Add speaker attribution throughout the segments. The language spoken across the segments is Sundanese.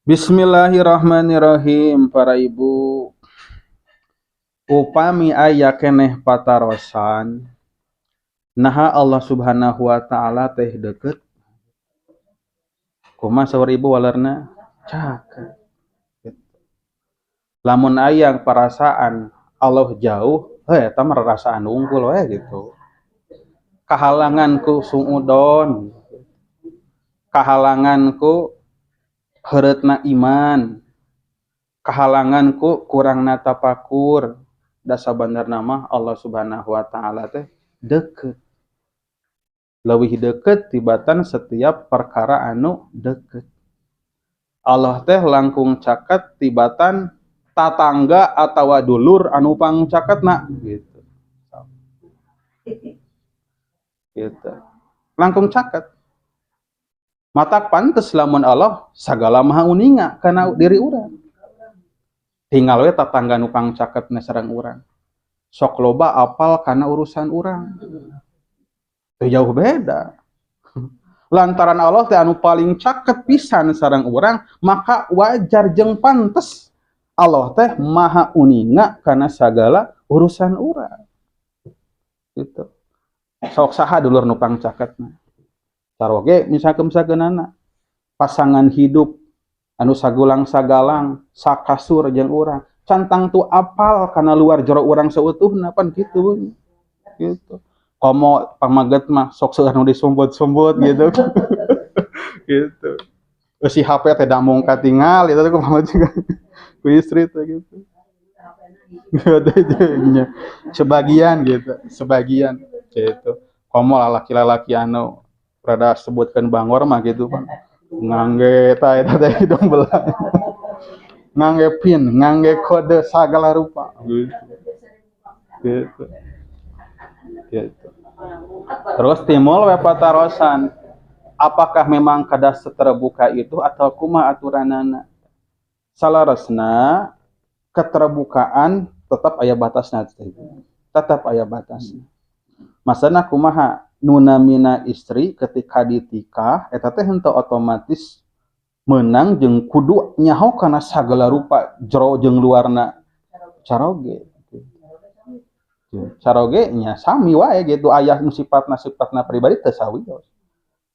Speaker 1: Bismillahirrahmanirrahim. Para ibu, upami aya keneh patarosan, naha Allah Subhanahu wa Ta'ala teh deket, kumaha saur ibu walerna? Caket gitu. Lamun aya perasaan Allah jauh, heuh, eta mah rarasaan unggul we gitu, kahalangan ku suudon, kahalangan ku heureutna iman, kahalangan ku kurangna tapakur. Da sabenerna mah Allah Subhanahu wa Ta'ala teh deket, leuwih deket tibatan setiap perkara anu deket. Allah teh langkung caket tibatan tatangga atawa dulur anu pangcaketna gitu gitu, langkung caket. Matak pantes lamun Allah sagala maha uninga kana diri urang. Tinggal we tatangga nu pangcaketna sareng urang, sok loba apal kana urusan urang. Teu jauh beda. Lantaran Allah teh anu paling caket pisan sareng urang, maka wajar jeung pantes Allah teh maha uninga kana sagala urusan urang gitu. Sok saha dulur nu pangcaketna? Caroge misalkan misalkeunana pasangan hidup anu sagulang sagalang, sakasur jeung urang, can tangtu apal kana luar jero urang seutuhna, pan kitu gitu. Komo pamaget mah sok seueur nu disumput-sumput gitu gitu. Si HP teh da mung katingal itu tuh pamaget juga ku istri teh gitu. Sebagian gitu, sebagian gitu. Komo lalaki-lalaki anu rada sebutkan bangor mah gitu pan, ngangge eta eta teh hidung belang, ngangge pin, ngangge kode segala rupa gitu gitu gitu. Terus timbul we patarosan, apakah memang kedah seterbuka itu atau kumaha aturanana? Salaresna keterbukaan tetap aya batasna, tetap aya batasna. Masana kumaha? Nu namina istri ketika ditikah eta teh henteu otomatis menang jeung kudu nyaho kana sagala rupa jero jeung luarna caroge. Caroge nya sami wae gitu, aya nu sifatna sifatna pribadi teu sawios.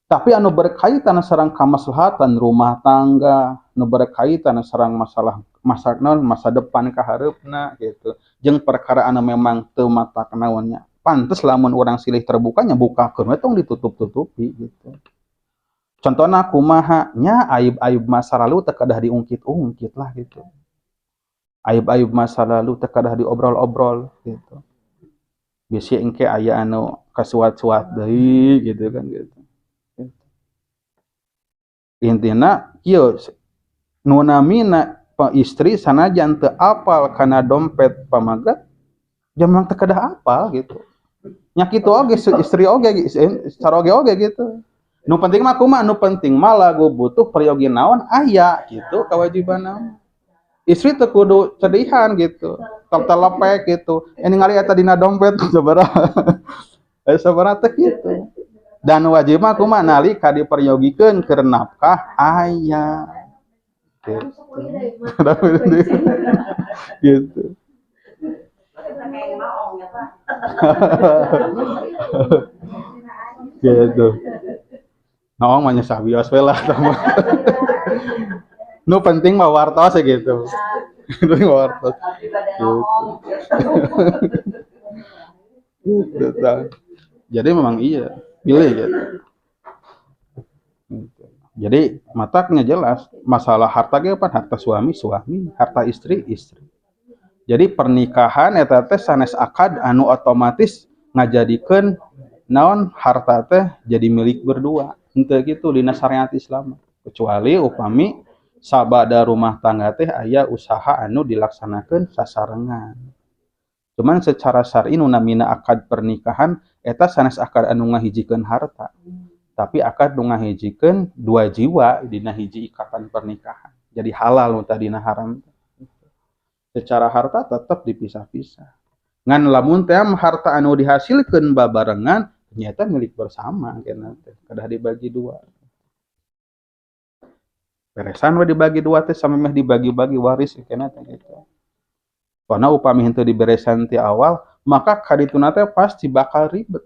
Speaker 1: Tapi anu berkaitan sareng kamaslahatan rumah tangga, nu berkaitan sareng masalah masa naon, masa depan kahareupna gitu, jeung perkara anu memang teu matak naonnya, pantes lamun urang silih terbukanya, bukakeun we, tong ditutup-tutupi gitu. Contohna kumaha nya? Aib-aib masa lalu teu kedah diungkit-ungkit lah gitu, aib-aib masa lalu teu kedah diobrol-obrol gitu, bisi engke aya anu kasuat-suat deui gitu kan gitu. Intina kieu, nu namina istri sanajan teu apal kana dompet pamaget, memang teu kedah apal gitu nya. Kitu oge istri oge, caroge oge gitu. Nu penting mah kumaha? Nu penting mah lagu butuh, peryogi naon aya gitu. Kewajiban istri teu kudu cedihan gitu, telepek gitu, ini ningali eta dina dompet sabaraha, eh sabaraha teh gitu. Dan wajib mah kumaha? Nalika diperyogikeun keur nafkah aya gitu gitu.
Speaker 2: Kayak noong ya, Pak.
Speaker 1: Gitu. Noong mah nya sawios we lah. Nu penting mah wartos ya gitu, nu penting mah wartos.
Speaker 2: Abdi bade noong.
Speaker 1: Gitu, tah. Jadi memang iya pilih gitu. Gitu. Jadi mataknya jelas masalah harta ge pan harta suami suami, harta istri istri. Jadi pernikahan eta teh sanes akad anu otomatis ngajadikeun naon, harta teh jadi milik berdua. Henteu gitu dina syariat Islam. Kecuali upami sabada rumah tangga teh aya usaha anu dilaksanakeun sasarengan. Cuman secara syar'i nu namina akad pernikahan eta sanes akad anu ngahijikeun harta. Tapi akad nu ngahijikeun dua jiwa dina hiji ikatan pernikahan. Jadi halal nu tadina haram. Secara harta tetap dipisah-pisah. Ngan lamun teh harta anu dihasilkeun babarengan ternyata milik bersama kena teh kedah dibagi dua. Beresan we dibagi dua teh samemeh dibagi-bagi waris kena teh gitu. Karena upami henteu diberesan ti awal, maka kadituna teh pasti bakal ribet.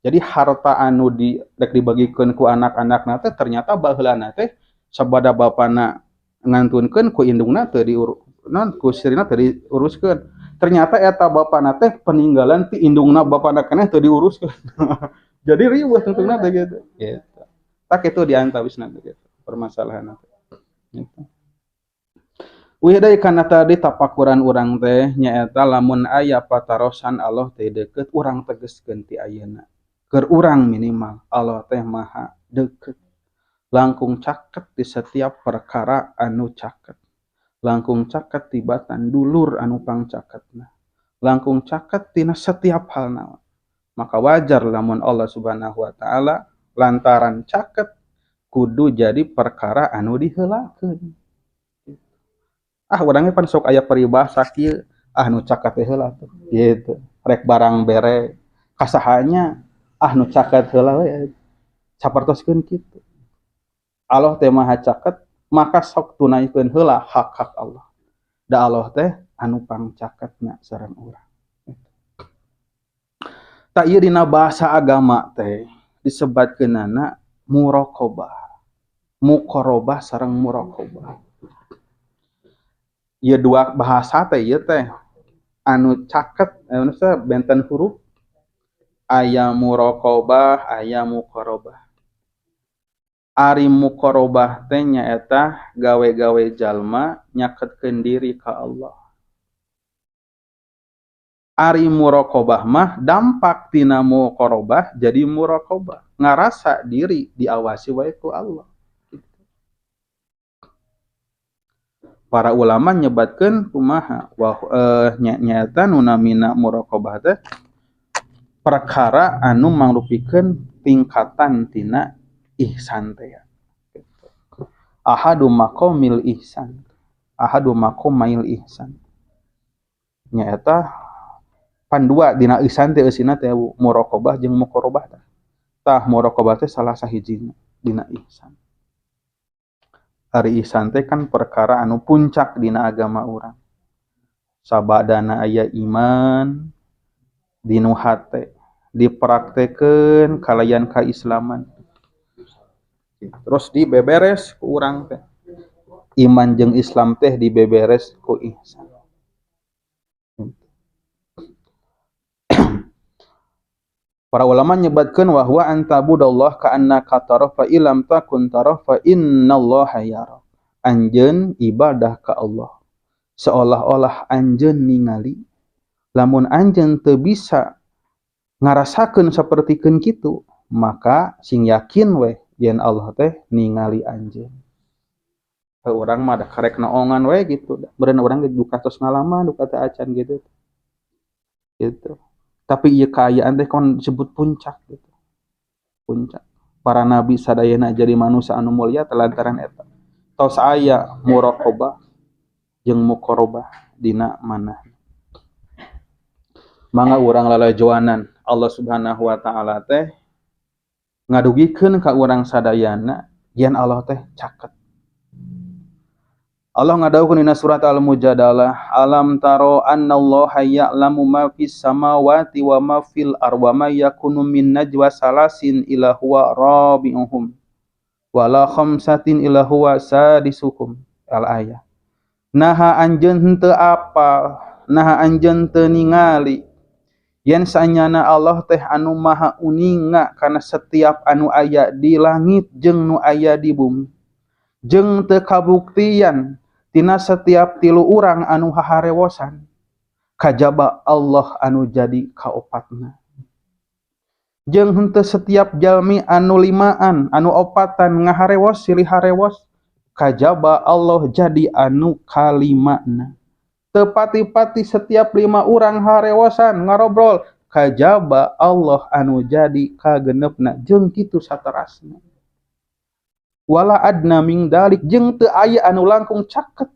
Speaker 1: Jadi harta anu di rek dibagikeun ku anak-anakna teh ternyata baheulana teh sabada bapana ngantunkeun ku indungna teu diurus, non ku istrina teu diuruskeun. Ternyata eta bapana teh peninggalan ti indungna bapana keneh teu diuruskeun. Jadi riweuh tungtungna teh gitu. Gitu. Tak itu diantawisna teh gitu permasalahan teh. Gitu. Wih deui kana tadi tapakuran urang teh nyaeta lamun aya patarosan Allah teh deukeut urang tegeskeun ti ayeuna. Keur urang minimal Allah teh maha deukeut. Langkung caket di setiap perkara anu caket. Langkung caket tibatan dulur anu pangcaketna. Langkung caket tina setiap hal naon. Maka wajar lamun Allah Subhanahu wa taala lantaran caket kudu jadi perkara anu diheulakeun. Ah urang ge pan sok aya peribahasa kieu, ah nu caket teh heula tuh gitu. Rek barang bere kasahanya, ah nu caket heula we. Sapertoskeun kitu. Allah teh maha caket, maka sok tunaikeun heula hak-hak Allah. Da Allah teh anu pangcaketna sareng urang. Tak ieu dina bahasa agama teh disebatkeunana muraqabah. Muqarabah sareng muraqabah. Ieu dua bahasa teh ieu teh anu caket, anu benten huruf aya muraqabah, aya muqarabah. Ari muqarabah teh nyaeta gawe-gawe jalma nyaketkeun diri ka Allah. Ari muraqabah mah dampak tina muqarabah jadi muraqabah, ngarasa diri diawasi wae ku Allah. Para ulama nyebatkeun kumaha wah nyaeta nu namina muraqabah teh perkara anu mangrupikeun tingkatan tina ihsan teh. Ahadu maqamil ihsan, ahadu maqamail ihsan. Nyaeta pandua dina ihsan teh eusina teh muraqabah jeung muqarabah teh. Tah muraqabah teh salah sahijina dina ihsan. Ari ihsan teh kan perkara anu puncak dina agama urang. Sabadana aya iman dinu hate dipraktekeun kalayan kaislaman. Terus dibeberes ku urang teh. Iman jeung Islam teh dibeberes ku ihsan. Para ulama nyebatkeun wa huwa an ta'budallah ka'annaka tarahu fa illam takun tarahu fa innallaha yarak. Anjeun ibadah ka Allah seolah-olah anjeun ningali. Lamun anjeun teu bisa ngarasakeun sapertikeun kitu, maka sing yakin weh yen Allah teh ningali anjeun. Heuh urang mah da karek noongan we gitu. Beureun urang ge duka tos ngalaman, duka teh acan gitu. Gitu. Tapi ieu kaayaan teh kon disebut puncak gitu. Puncak. Para nabi sadayana jadi manusia anu mulia lantaran eta. Tos aya muraqabah jeung muqarabah dina manah. Mangga urang lalajoanan Allah Subhanahu wa taala teh ngadugikeun ka urang sadayana yen Allah teh caket. Allah ngadawuhkeun dina surat Al-Mujadalah, alam taro annallaha ya'lamu ma fis samawati wa ma fil ardi wa ma yakunu min najwa salasin illa huwa rabi'uhum wala khamsatin illa huwa sadisuhum. Al-ayah. Naha anjeun henteu apal, naha anjeun teu ningali yen sanyana Allah teh anu maha uninga kana setiap anu aya di langit jeung nu aya di bumi, jeung teu kabuktian tina setiap tilu urang anu haharewosan kajaba Allah anu jadi kaopatna. Jeung henteu setiap jalmi anu limaan anu opatan ngaharewos silih harewos kajaba Allah jadi anu kalimana. Teu pati-pati setiap lima urang harewosan ngarobrol kajaba Allah anu jadi kagenepna jeung kitu saterasna. Wala adna min dalik jeung teu aya anu langkung caket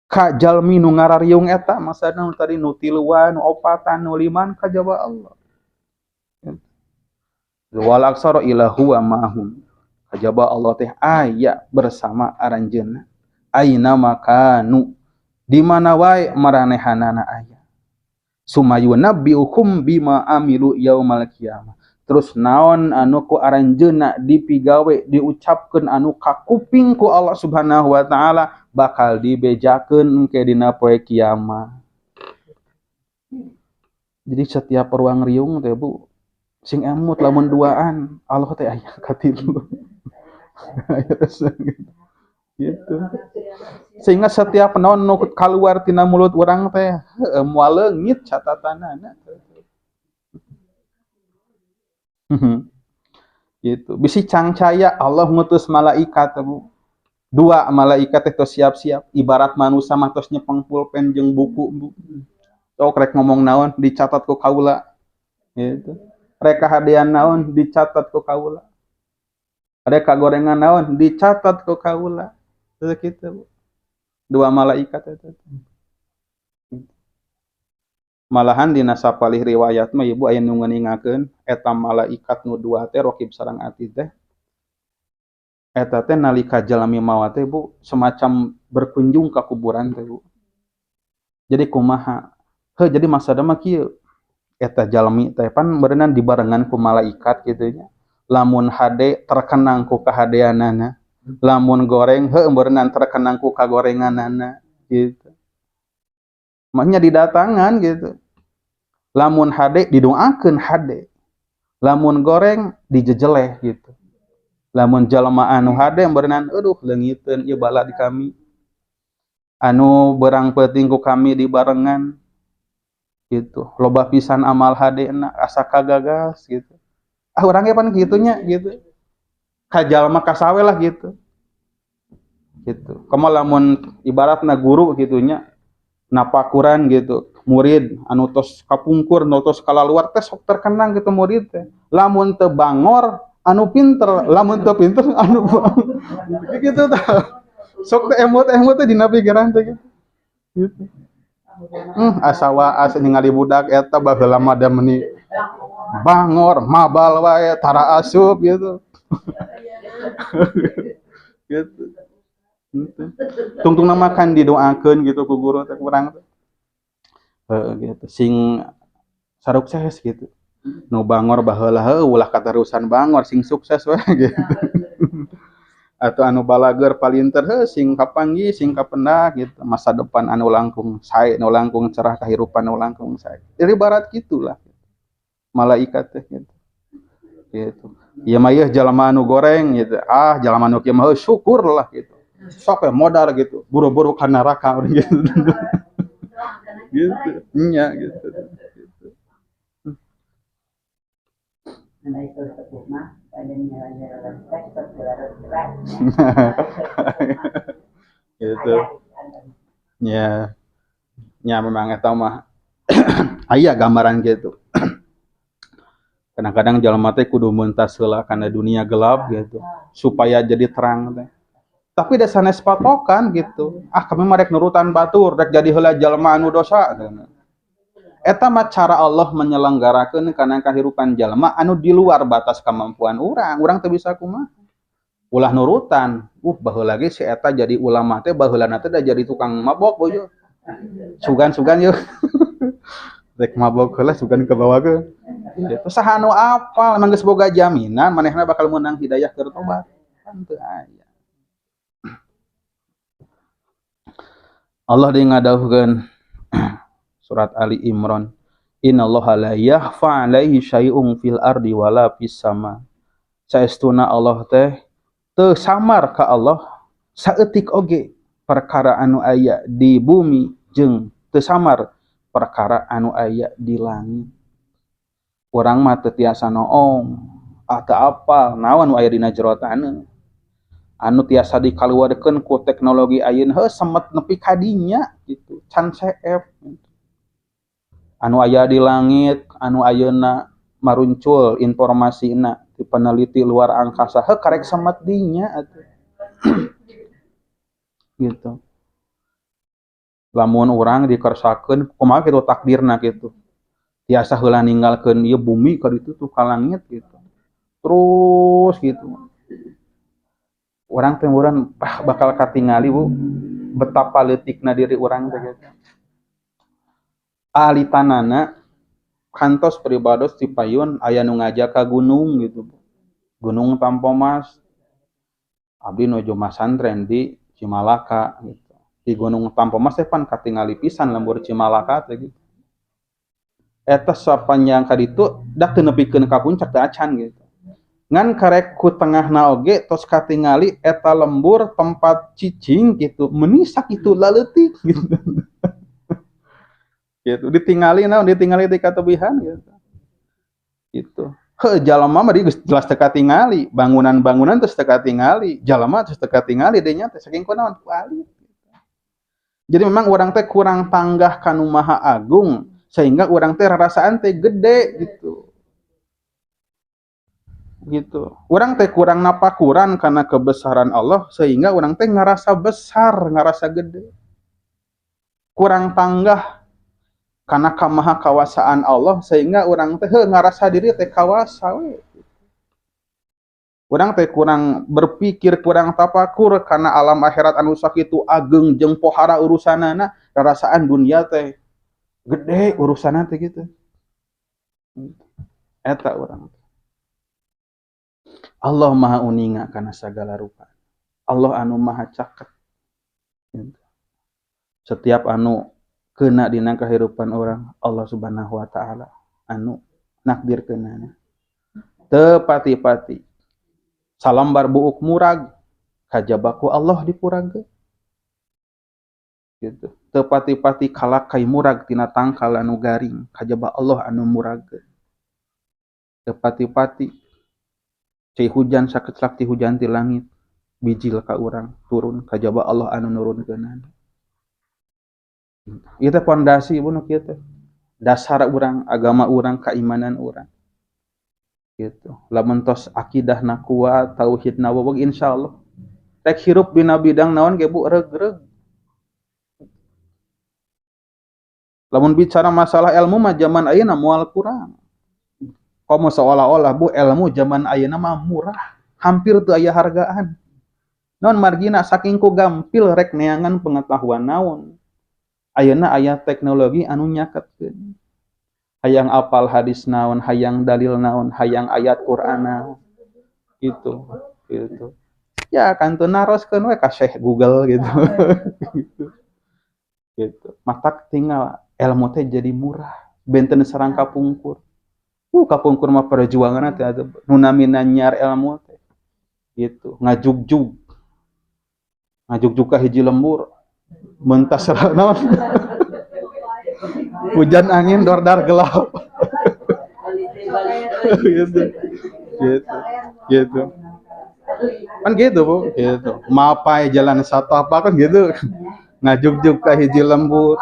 Speaker 1: ka jalmi nu ngarariung eta masana nu tadi nu tiluan nu opatan nu liman kajaba Allah. Wala aksara ila huwa ma'hum Kajaba Allah teh aya bersama aranjeunna. Aina makanu, di mana wae maranehanana aya. Sumayunabbiukum bima amilu yaumal qiyamah. Terus naon anu ku aranjeunna dipigawe, diucapkeun anu kakuping ku Allah Subhanahu wa taala bakal dibejakeun engke dina poe kiamat. Jadi setiap ruang riung teh Bu, sing emut lamun duaan Allah teh aya katilu. Gitu. Sehingga setiap naon nu kaluar tina mulut urang teh heueuh moal leungit catatanana. Gitu. Bisi cangcaya Allah ngutus malaikat Bu. Dua malaikat teh tos siap-siap, ibarat manusia mah tos nyepeng pulpen jeung buku Bu. Sok rek ngomong naon dicatat ku kaula. Gitu. Rek kahadean naon dicatat ku kaula. Rek kagorengan naon dicatat ku kaula. Terus gitu Bu. Dua malaikat eta. Malahan dina sapalih riwayat mah ibu aya nu ngeuningakeun eta malaikat nu dua teh rokib sareng atid teh. Eta teh nalika jalmi maot teh Bu semacam berkunjung ka kuburan teh Bu. Jadi kumaha? Heuh jadi maksudna mah kieu. Eta jalmi teh pan beureunan dibarengan ku malaikat kitu nya. Lamun hade terkenang ku kahadeanana, lamun goreng heuh beureunan terkenang ku kagorenganana gitu. Makanya didatangan gitu. Lamun hade didoakeun hade. Lamun goreng dijejeleh gitu. Lamun jalma anu hade beureunan aduh leungiteun ieu bala di kami. Anu berang peuting ku kami dibarengan gitu. Loba pisan amal hadena asa kagagas gitu. Ah urang ge pan kitu nya gitu. Ka jalma kasawe lah gitu. Gitu. Komo lamun ibaratna guru kitu nya napakuran gitu. Murid anu tos kapungkur nu tos kalaluar teh sok terkenang gitu murid teh. Lamun teu bangor anu pinter, lamun teu pinter anu bangor. Gitu tah. Sok teh emut-emut teh dina pikiran teh gitu. Gitu. Asa waas ningali budak eta baheula mah da meuni bangor, mabal wae, tara asup gitu. Gitu. Tungtungna mah kan didoakeun gitu ku guru teh kurang teh. Heeh gitu, sing sarukses gitu. Nu bangor baheula heueuh ulah katarusan bangor sing sukses we gitu. Atau anu balager palinter heuh sing kapanggih sing kapendak gitu. Masa depan anu langkung sae, nu langkung cerah kahirupan nu langkung sae. Jadi ibarat gitulah. Malaikat teh gitu. Gitu. Ieu mah ieu jalma anu goreng gitu. Ah jalma anu kieu mah heuh syukur lah gitu. Sok we modar gitu, buru-buru ka neraka gitu. Gitu. Nya gitu. Gitu. Gitu. Ya. Ya memang eta mah aya gambaran gitu. Kadang-kadang jalma teh kudu mentas heula kana dunia gelap gitu supaya jadi terang teh. Tapi da sanes patokan gitu. Ah kami mah rek nurutan batur, rek jadi heula jalma anu dosa. Eta mah cara Allah menyelenggarakeun kana kahirupan jalma anu di luar batas kemampuan urang. Urang teu bisa kumaha. Ulah nurutan. Baheula ge si eta jadi ulama teh baheulana teh da jadi tukang mabok bojo. Sugan-sugan yeuh. Rek mabok heula sugan kabawakeun. Gitu. Saha anu apal emang geus boga jaminan manehna bakal meunang hidayah keur tobat. Kan teu aya. Allah deui ngadawuhkeun surat Ali Imran, innallaha la yakhfa 'alaihi syai'un fil ardi wala fis sama. Saestuna Allah teh teu samar ka Allah saeutik oge perkara anu aya di bumi jeung teu samar perkara anu aya di langit. Urang mah teu tiasa noong, ah teu apal naon nu aya dina jero taneuh. Anu tiasa dikaluarkeun ku teknologi ayeuna heuh semet nepi ka dinya gitu, can seep gitu. Anu aya di langit, anu ayeuna maruncul informasina ti peneliti luar angkasa heuh karek semet dinya atuh. Gitu. Lamun urang dikersakeun kumaha kitu takdirna kitu. Tiasa heula ninggalkeun ieu bumi ka ditu tuh ka langit gitu. Terus gitu. Urang teh urang bakal katingali, Bu, betapa leutikna diri urang teh gitu. Alitanana kantos pribados ti payun aya nu ngajak ka gunung gitu, Bu. Gunung Tampomas. Abdi nuju masantren di Cimalaka gitu. Di Gunung Tampomas teh pan katingali pisan lembur Cimalaka teh gitu. Eta sapanjang ka ditu da teu nepikeun ka puncak teh acan gitu. Ngan karek ku tengahna oge tos katingali eta lembur tempat cicing gitu, meuni sakitu laleutik gitu. Gitu, ditingali naon, ditingali ti katebihan gitu. Gitu. Heuh, jalma mah geus jelas teu katingali, bangunan-bangunan terus teu katingali, jalma terus teu katingali deui nya teh saking kunaon ku alit. Jadi memang urang teh kurang tanggah ka Nu Maha Agung sehingga urang teh rarasaan teh gede gitu. Gitu. Urang teh kurang napakuran karena kebesaran Allah sehingga urang teh ngerasa besar, ngerasa gede. Kurang tanggah karena kamaha kawasaan Allah sehingga urang teh ngerasa diri teh kawasa we. Urang teh kurang berpikir, kurang tapakur karena alam akhirat anu sakitu ageng jeung pohara urusanana, rarasaan dunia teh gede urusanna teh gitu. Eta urang. Allah Maha uninga kana sagala rupa. Allah anu Maha caket. Setiap anu kena dina kahirupan orang, Allah Subhanahu wa taala anu nakdirkeunana. Teu pati-pati. Salambar buuk murag kajaba ku Allah dipuragkeun. Gitu. Teu pati-pati kalakai murag tina tangkal anu garing kajaba Allah anu muragkeun. Teu pati-pati cai hujan sakeclak ti hujan ti langit bijil ka urang turun kajaba Allah anu nurunkeunana. Ieu teh pondasi bu nu kieu teh. Dasar urang, agama urang, keimanan urang. Gitu. Lamun tos akidahna kuat, tauhidna weweg insyaallah. Rek hirup dina bidang naon ge Bu reug-reug. Lamun bicara masalah ilmu mah zaman ayeuna moal kurang. Komo seolah-olah Bu ilmu zaman ayeuna mah murah, hampir teu aya hargaan. Non margina saking ku gampil rek neangan pengetahuan naon. Ayeuna aya teknologi anu nyaketkeun. Hayang apal hadis naon, hayang dalil naon, hayang ayat Quran naon. Gitu, gitu. Ya kantun naroskeun we ka Syekh Google gitu. Gitu. Gitu. Matak tinggal ilmu teh jadi murah, benten sareng kapungkur. Kapungkur mah perjuangan teh atuh nu namina nyiar ilmu teh. Gitu, ngajugjug. Ngajugjug ka hiji lembur. Mentas naon. Hujan angin dordar gelap. Gitu. Gitu. Gitu. Kan gitu, Bu, gitu. Mapai jalan satu apa kan gitu. Ngajugjug ka hiji lembur.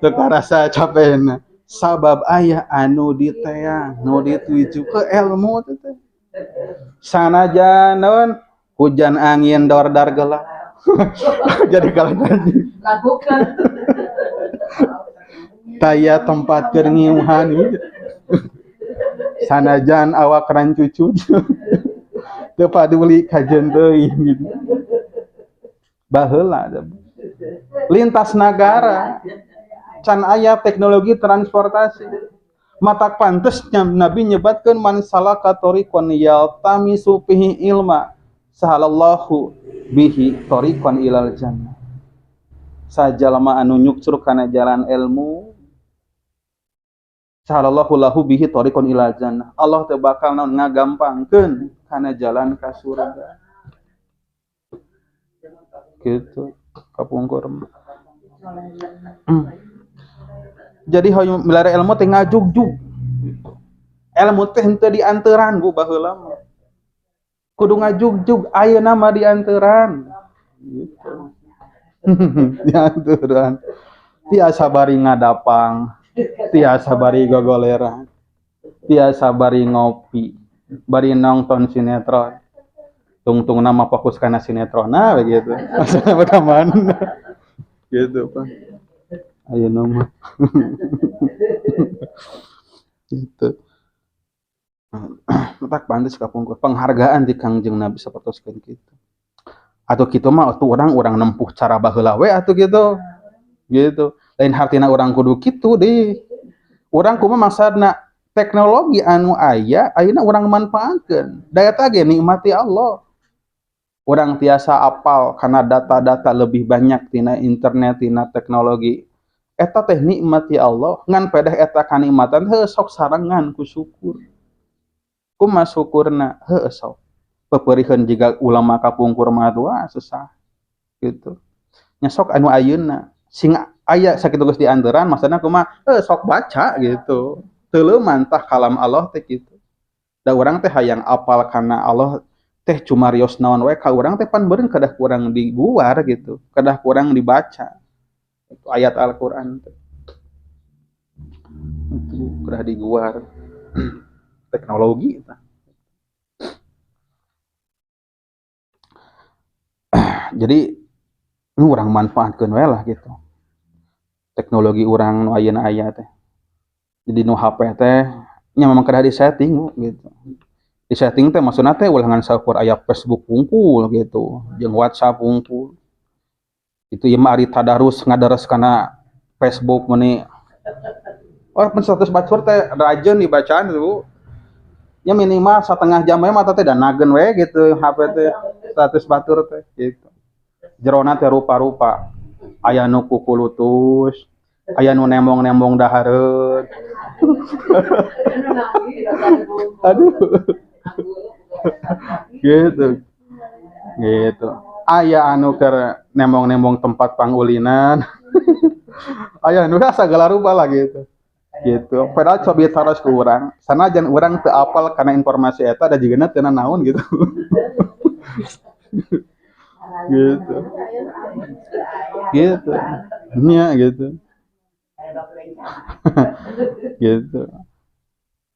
Speaker 1: Teu karasa capena. Sabab aya anu diteang, nu dituju ke ilmu teh. Sanajan naon hujan angin dordar gelap. Jadi kalau
Speaker 2: lakukan
Speaker 1: taya tempat keur ngiuhan sanajan awak rancucu teu paduli kajen teuing gitu. Baheula lintas nagara can aya teknologi transportasi matak pantesnya Nabi nyebatkeun man salaka tariqan yaltamisu fihi ilma sahalallahu bihi tariqan ilal jannah. Sajalma anu nyukcruk kana jalan ilmu sahalallahu lahu bihi tariqan ilal jannah. Allah teh bakal naon ngagampangkeun kana jalan ka surga. Gitu kapungkur. Jadi hoyong milari ilmu teh ngajugjug. Ilmu teh henteu dianteran Bu baheula mah. Kudu ngajugjug ayeuna mah dianteran. Gitu. Dianteran. Tiasa bari ngadapang, tiasa bari gogoleran, tiasa bari ngopi, bari nonton sinetron. Tungtung nama fokus kana sinetron nah begitu. Maksudnya bagaimana? Gitu, Pak. Ayeuna mah. Gitu. Matak pantes kapungkur penghargaan di Kangjeng Nabi sapertoskeun kitu. Atau kitu mah atuh urang nempuh cara baheula we atuh gitu. Gitu. Lain hartina urang kudu kitu deui. Urang kumaha maksudna teknologi anu aya ayeuna urang manfaatkeun. Da eta ge nikmati Allah. Urang tiasa apal karena data-data lebih banyak tina internet, tina teknologi. Eta teh nikmati Allah, ngan pedah eta kanikmatan heuh sok sarengan ku syukur. Kumaha syukurna? Heuh sok. Pepeurieun jiga ulama kapungkur mah tua susah gitu. Nya sok anu ayeuna sing aya sakitu geus dianteran maksudna kumaha? Heuh sok baca gitu. Teuleum tah kalam Allah teh kitu. Da urang teh hayang apal kana Allah teh cumarios naon we ka urang teh pan beureun kedah kurang diguar gitu, kedah kurang dibaca. Itu ayat Al-Qur'an teh. Itu kedah diguar. Teknologi tah. Jadi nu urang manfaatkeun we lah gitu. Teknologi urang nu ayeuna aya teh. Jadi nu HP teh nya memang kedah disetting Bu gitu. Disetting teh maksudna teh ulah ngan saukur aya Facebook wungkul gitu, jeung WhatsApp wungkul. Itu ieu mah ari tadarus ngadares kana Facebook meuni. Oh, pen 100 batur teh rajin dibacaan tuh Bu. Ya minimal setengah jam we mata teh danageun we gitu HP teh 100 batur teh gitu. Jerona teh rupa-rupa. Aya nu kukulutus, aya nu nembong-nembong dahareun. Aduh. Gitu. Gitu. Aya anu keur nembong-nembong tempat pangulinan. Aya anu sagala rupa lah gitu. Gitu. Padahal cobi taros ke urang, sanajan urang teu apal kana informasi eta da jigana teu nanaon gitu. Gitu. Gitu. Nya gitu. Gitu.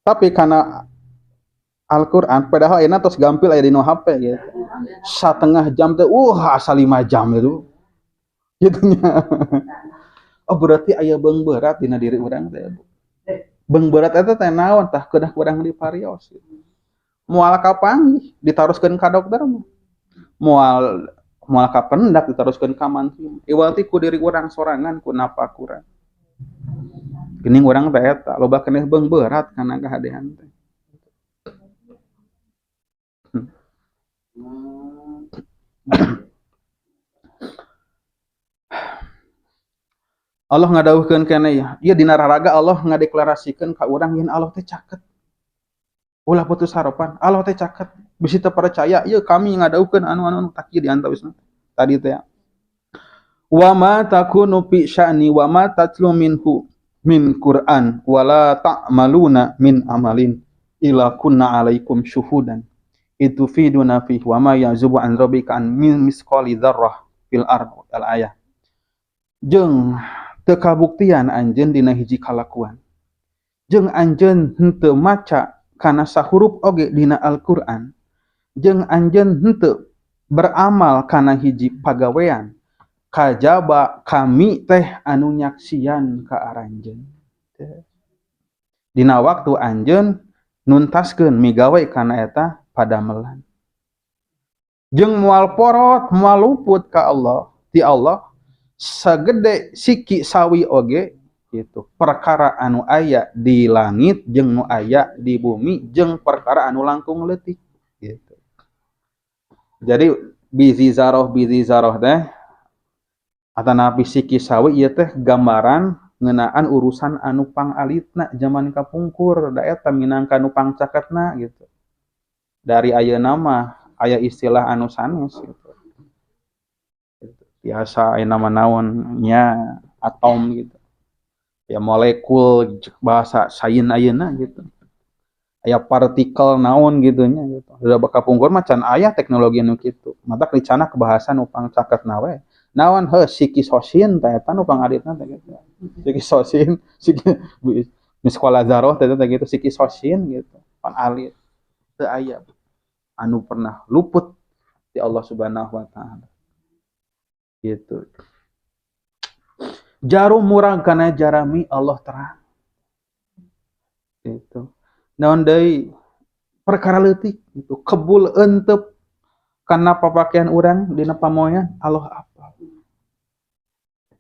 Speaker 1: Tapi karena Al-Qur'an padahal ayeuna tos gampil aya dina HP gitu. Setengah jam teh asa 5 jam gitu. Gitu nya. Oh berarti aya beung berat dina diri urang teh. Beung berat eta teh naon tah kedah kurang diparios gitu. Moal kapanggih ditaroskeun ka dokter mah. Moal kapendak ditaroskeun ka mantri. Iwal ti ku diri urang sorangan ku napak urang. Geuning urang teh eta loba keneh beung berat kana kahadean teh. Allah ngadawuhkeun keneh ya. Ieu dina raraga Allah ngadeklarasikeun ka urang yen Allah teh caket. Ulah putus harapan, Allah teh caket. Bisi teu percaya, ieu kami ngadawuhkeun anu-anu tak ieu diantawisna. Tadi teh. Wa ma takunu fi sya'ni wa ma tatlu minhu min Qur'an wa la ta'maluna min amalin ila kunna alaikum syuhudan. Itu fiduna fihi wa ma yazubu an rabbika an min misqali dzarrah fil ard al ayah. Jeung teu kabuktian anjeun dina hiji kalakuan. Jeung anjeun henteu maca kana sahurup oge dina Al-Qur'an. Jeung anjeun henteu beramal kana hiji pagawean. Kajaba kami teh anu nyaksian ka aranjeun. Dina waktu anjeun nuntaskeun migawe kana eta padamelan. Jeung moal porot, moal luput ka Allah, ti Allah sagede siki sawi oge gitu. Perkara anu aya di langit jeung nu aya di bumi jeung perkara anu langkung leutik gitu. Jadi bizi zaroh teh atanapi siki sawi ieu teh gambaran ngeunaan urusan anu pangalitna zaman kapungkur da eta minangka nu pangcaketna gitu. Dari ayeuna mah aya istilah anu sanes gitu. Biasa ayeuna mah naon nya atom gitu. Ya molekul bahasa sains ayeuna gitu. Aya partikel naon gitu nya gitu. Da kapungkur mah can aya teknologi nu kitu. Matak dicana ke bahasa nu pangcaketna we. Naon heuh siki sosin teh eta nu pangalitna teh gitu. Siki sosin, siki miskola zaroh teh teh gitu, siki sosin gitu. Pan alit teu aya anu pernah luput di Allah Subhanahu wa taala. Gitu. Jarum murang kana jarami Allah terang. Gitu. Naon deui perkara leutik gitu, kebul entep Kana papakean urang dina pamoyan Allah apal.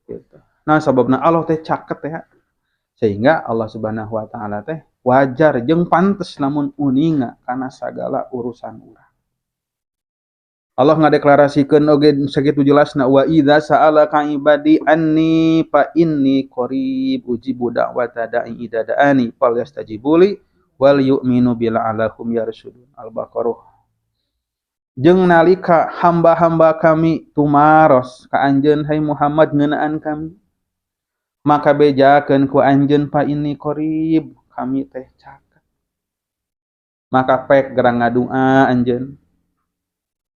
Speaker 1: Gitu. Nah, sababna Allah teh caket ya. Sehingga Allah Subhanahu wa taala teh wajar jeung pantes lamun uninga kana sagala urusan urang. Allah ngadeklarasikeun oge sakitu jelasna, wa idza sa'alaka ibadi anni fa inni qarib ujibu da'wata da'i idza da'ani falyastajibuli wal yu'minu bi la'allahum yarshudun. Al-Baqarah. Jeung nalika hamba-hamba kami tumaros ka anjeun hai Muhammad ngeunaan kami, maka bejakeun ku anjeun fa inni qarib, kami teh caket. Maka pek gerang ngadua anjeun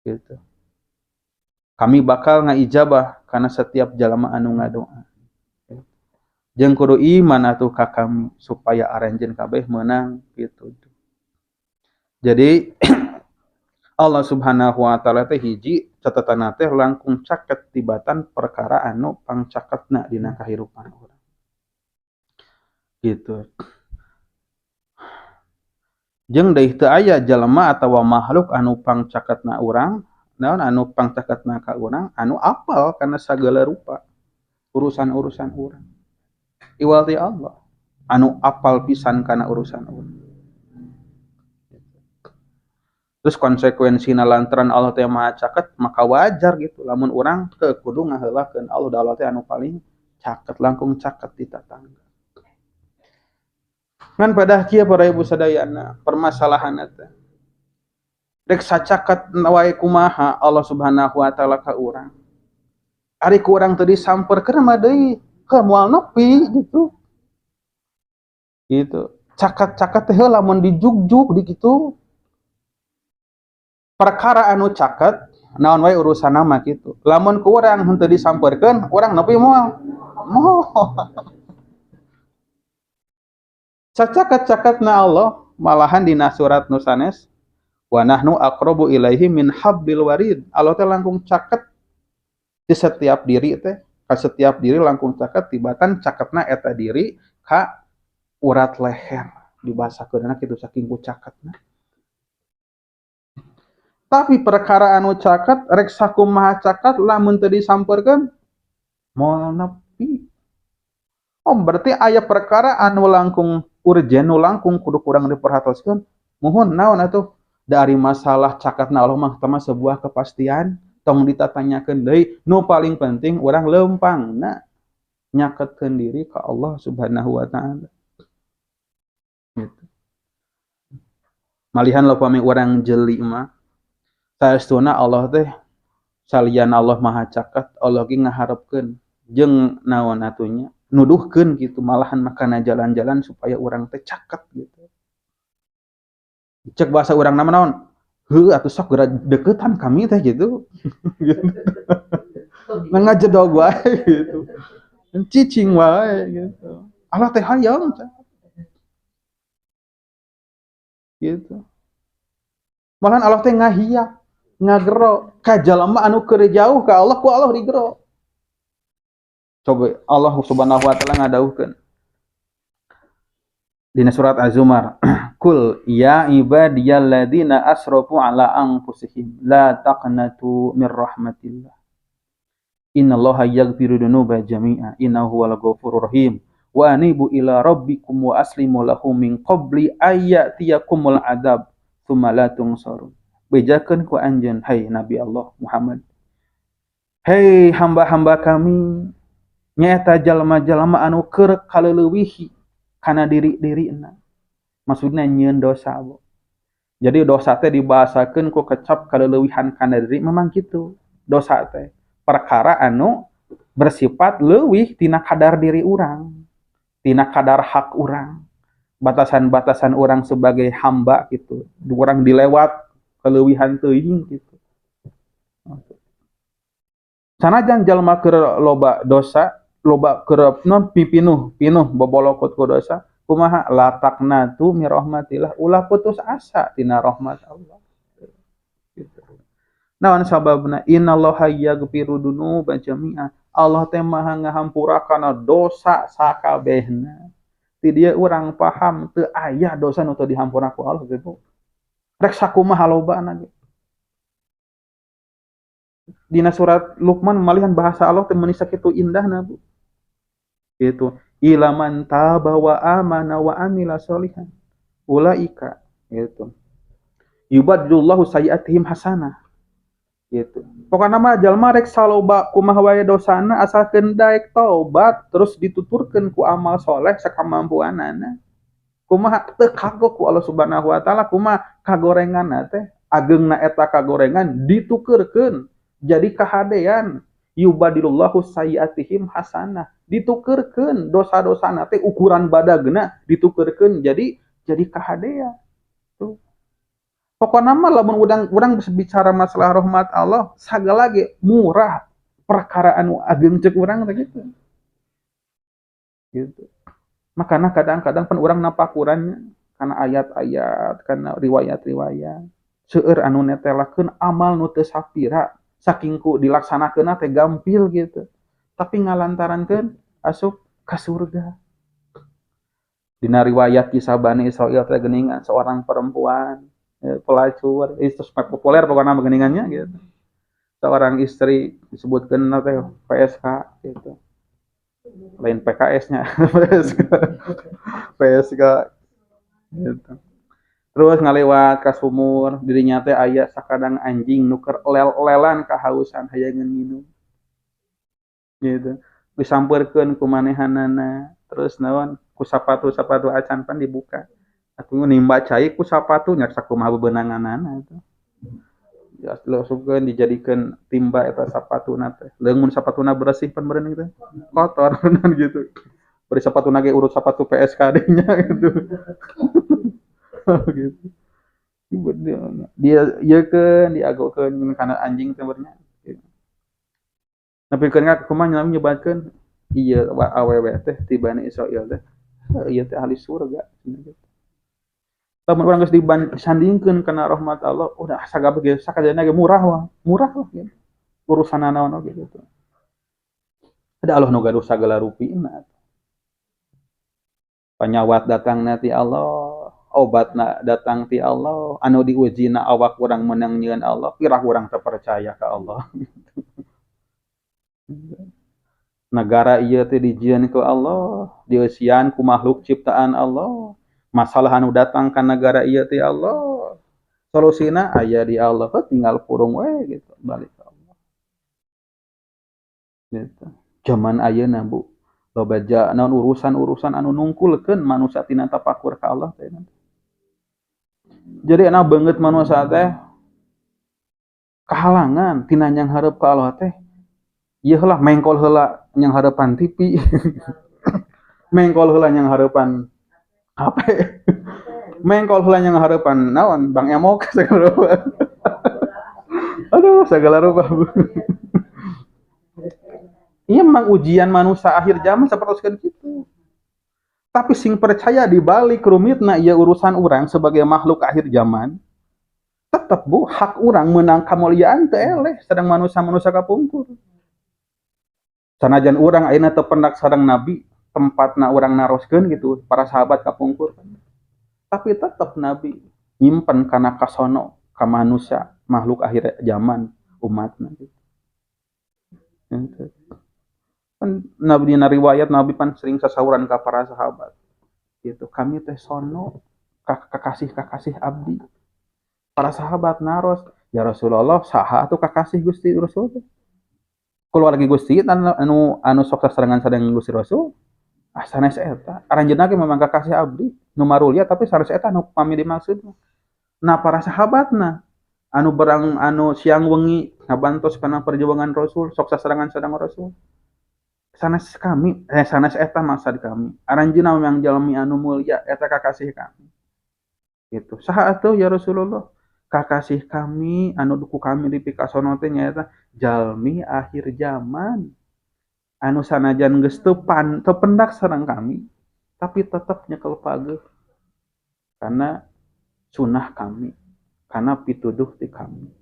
Speaker 1: gitu. Kami bakal ngaijabah karena setiap jalma anu ngadoa. Jeung kudu iman atuh ka kami supaya aranjeun kabeh meunang gitu. Jadi Allah Subhanahu wa taala teh hiji catetanna teh langkung caket tibatan perkara anu pangcaketna dina kahirupan urang. Gitu. Jeung deui teu aya jalma atawa makhluk anu pangcaketna urang, naon anu pangcaketna ka urang anu apal kana sagala rupa urusan-urusan urang. Iwal ti Allah anu apal pisan kana urusan urang. Terus konsekuensina lantaran Allah teh maha caket, maka wajar gitu lamun urang teu kudu ngaheulakeun Allah, da Allah teh anu paling caket, langkung caket di tatangga. Ngan pada kieu para ibu sadayana permasalahan teh rek sacaket wae kumaha Allah Subhanahu wa taala ka urang. Ari ku urang teu disamperkeun mah deui heuh moal nepi gitu. Gitu. Caket-caket teh lamun dijugjug di kitu. Perkara anu caket naon wae urusanna mah kitu. Lamun ku urang henteu disamperkeun, urang nepi moal. Moal. Cacaket-caketna Allah malahan dina surat nu sanes wa nahnu aqrabu ilaihi min hablil warid. Allah teh langkung caket di setiap diri teh, ka setiap diri langkung caket tibatan caketna eta diri ka urat leher dibahasakeunna kitu saking ku caketna. Tapi perkara anu caket rek sakumaha caket lamun teu disamperkeun moal nepi. Oh, berarti aya perkara anu langkung urgen, nu langkung kudu kurang diperhatoskeun. Muhun naon atuh? Dari masalah caketna Allah mah teh sebuah kepastian, tong ditatanyakeun deui. Nu paling penting urang leumpangna nyaketkeun diri ka Allah Subhanahu wa taala. Gitu. Malihan upami urang jeli mah saestuna Allah teh salian Allah maha caket, Allah ge ngaharepkeun jeung naon atunya nuduhkeun gitu, malahan makana jalan-jalan supaya urang teh caket gitu. Cek bahasa urang nama naon? Heuh atuh sok geura deukeutan kami teh gitu. Ngajedog wae gitu. Cicing wae gitu. Allah teh hayang gitu. Malahan Allah teh ngahiap, ngagero ka jalma anu keur jauh ka Allah, ku Allah digero. Coba Allah Subhanahu wa taala ngadawuhkeun dina surat Az-Zumar, Kul ya ibadiyalladzina asrafu ala anfusihim la taqnatu mir rahmatillah. Innallaha yaghfiru dzunuba jami'a innahu huwal ghafurur rahim. Wa anibu ila rabbikum wa aslimu lahu min qabli ayyatiyakumul adzab tsumma la tunsarun. Bejakeun ku anjeun hai Nabi Allah Muhammad. Hei hamba-hamba kami, nyaeta jalma-jalma anu keur kaleulewihi kana diri-dirina. Maksudna nyieun dosa, Bu. Jadi dosa teh dibahasakeun ku kecap kaleulewihan kana diri, memang kitu. Dosa teh perkara anu bersifat leuwih tina kadar diri urang, tina kadar hak urang, batasan-batasan urang sebagai hamba gitu. Urang dilewat keleuwihan teuing gitu. Sanajan jalma keur loba dosa, loba keur non pipinuh, pinuh bobolokot ku dosa, kumaha la taqnatu mir rahmatillah, ulah putus asa tina rahmat Allah. Gitu. Naon sababna? Innallaha yaghfiru dzunuba jami'a. Allah teh maha ngahampura kana dosa sakabehna. Ti dieu urang paham teu aya dosa nu teu dihampura ku Allah gitu. Rek sakumaha lobana ge. Dina surat Luqman malihan bahasa Allah teh meuni sakitu indahna, Bu. Gitu. Illa man taba wa amana wa amila sholihan. Ulaika gitu. Yubaddilullahu sayyiatihim hasanah. Gitu. Pokokna mah jalma rek saloba kumaha wae dosana asalkeun daek taubat terus dituturkeun ku amal soleh sakamampuanana. Kumaha teu kagok ku Allah Subhanahu wa taala, kumaha kagorenganna teh ageungna eta kagorengan ditukeurkeun jadi kahadean. Yubadilullahu sayyiatihim hasanah. Ditukeurkeun dosa-dosana teh ukuran badagna ditukeurkeun jadi kahadean. Tuh. Pokokna mah lamun urang bicara masalah rahmat Allah sagala ge murah perkara anu ageung ceuk urang teh gitu. Gitu. Makana kadang-kadang pan urang napakurannya kana ayat-ayat, kana riwayat-riwayat. Seueur anu netelakeun amal nu teu sapira saking ku dilaksanakeunna teh gampil gitu. Tapi ngalantarankeun asup ka surga. Dina riwayat kisah Bani Israil teh geuningan seorang perempuan pelacur, itu populer pokoknya mah geuningannya gitu. Seorang istri disebutkeun teh PSK gitu. Lain PKS-nya, PSK. PSK gitu. Terus ngalewat ka sumur, dirinya teh aya sakadang anjing nu keur lel-lelan kahausan hayangeun minum. Gitu. Disampeurkeun ku manehanana, terus naon ku sapatu-sapatu acan pan dibuka. Atuh nimba cai ku sapatu nya sakumaha bebenanganana tuh. Ya diasupkeun dijadikeun timba eta sapatuna teh. Leung mun sapatuna beresih pan meureun teh kotor gitu. Bari sapatuna ge urut sapatu PSK dinya gitu. Gitu. Dia ieukeun diagokeun kana anjing teh meureun nya. Nepikeun ka kumaha nyebatkeun ieu awewe teh ti Bani Israil teh. Ieu teh ahli surga gitu. Lamun urang geus disandingkeun kana rahmat Allah, udah sagabeh ge sakadana ge murah wah, murah lah gitu. Urusan naon oge gitu. Ada Allah nu gaduh sagala rupina. Panyawat datangna ti Allah, obatna datang ti Allah, anu diujina awak urang meunang nyieun Allah, pirah urang teu percaya ka Allah. Negara ieu teh dijieun ku Allah, dieusian ku makhluk ciptaan Allah. Masalah anu datang ka negara ieu ti Allah. Solusina aya di Allah, heuh tinggal purung we gitu, balik ka Allah. Gitu. Zaman ayeuna Bu, loba naon urusan-urusan anu nungkulkeun manusia tina tapakur ka Allah teh. Jadi enak banget manusia teh kahalangan tina nyanghareup ka Allah teh. Ieu heula mengkol heula nyanghareupan TV. Mengkol heula nyanghareupan HP. Mengkol heula nyanghareupan naon Bang Emok segala rupa. Aduh segala rupa. Iya memang ujian manusia akhir zaman seperti gitu. Tapi sing percaya di balik rumitna ieu urusan urang sebagai makhluk akhir zaman, tetep Bu hak urang menang kamuliaan teh eleh sedang manusia-manusia kapungkur. Sanajan urang ayeuna teu pendak sareng nabi, tempatna urang naroskeun gitu para sahabat kapungkur. Tapi tetep nabi nyimpen kana kasono ka manusia makhluk akhir zaman umatna gitu. Gitu. Kan nabi dina riwayat nabi pan sering sasauran ka para sahabat. Gitu. Kami teh sono kakasih-kakasih abdi. Para sahabat naros, ya Rasulullah saha atuh kakasih Gusti Rasul teh? Keluarga Gusti anu sok sasarengan sareng Gusti Rasul. Ah sanes eta. Aranjeunna ge memang kakasih abdi nu marulia tapi sanes eta anu pami dimaksud. Nah para sahabatna anu berang anu siang wengi ngabantos kana perjuangan Rasul sok sasarengan sareng Rasul. Sanes kami, sanes eta maksud kami. Aranjeunna memang jalmi anu mulia eta kakasih kami. Gitu. Saha atuh ya Rasulullah? Kakasih kami anu ku kami dipikasono teh nyaeta jalmi akhir zaman. Anu sanajan geus teu pendak sareng kami, tapi tetep nyekel pageuh. Karena sunah kami, karena pituduh ti kami.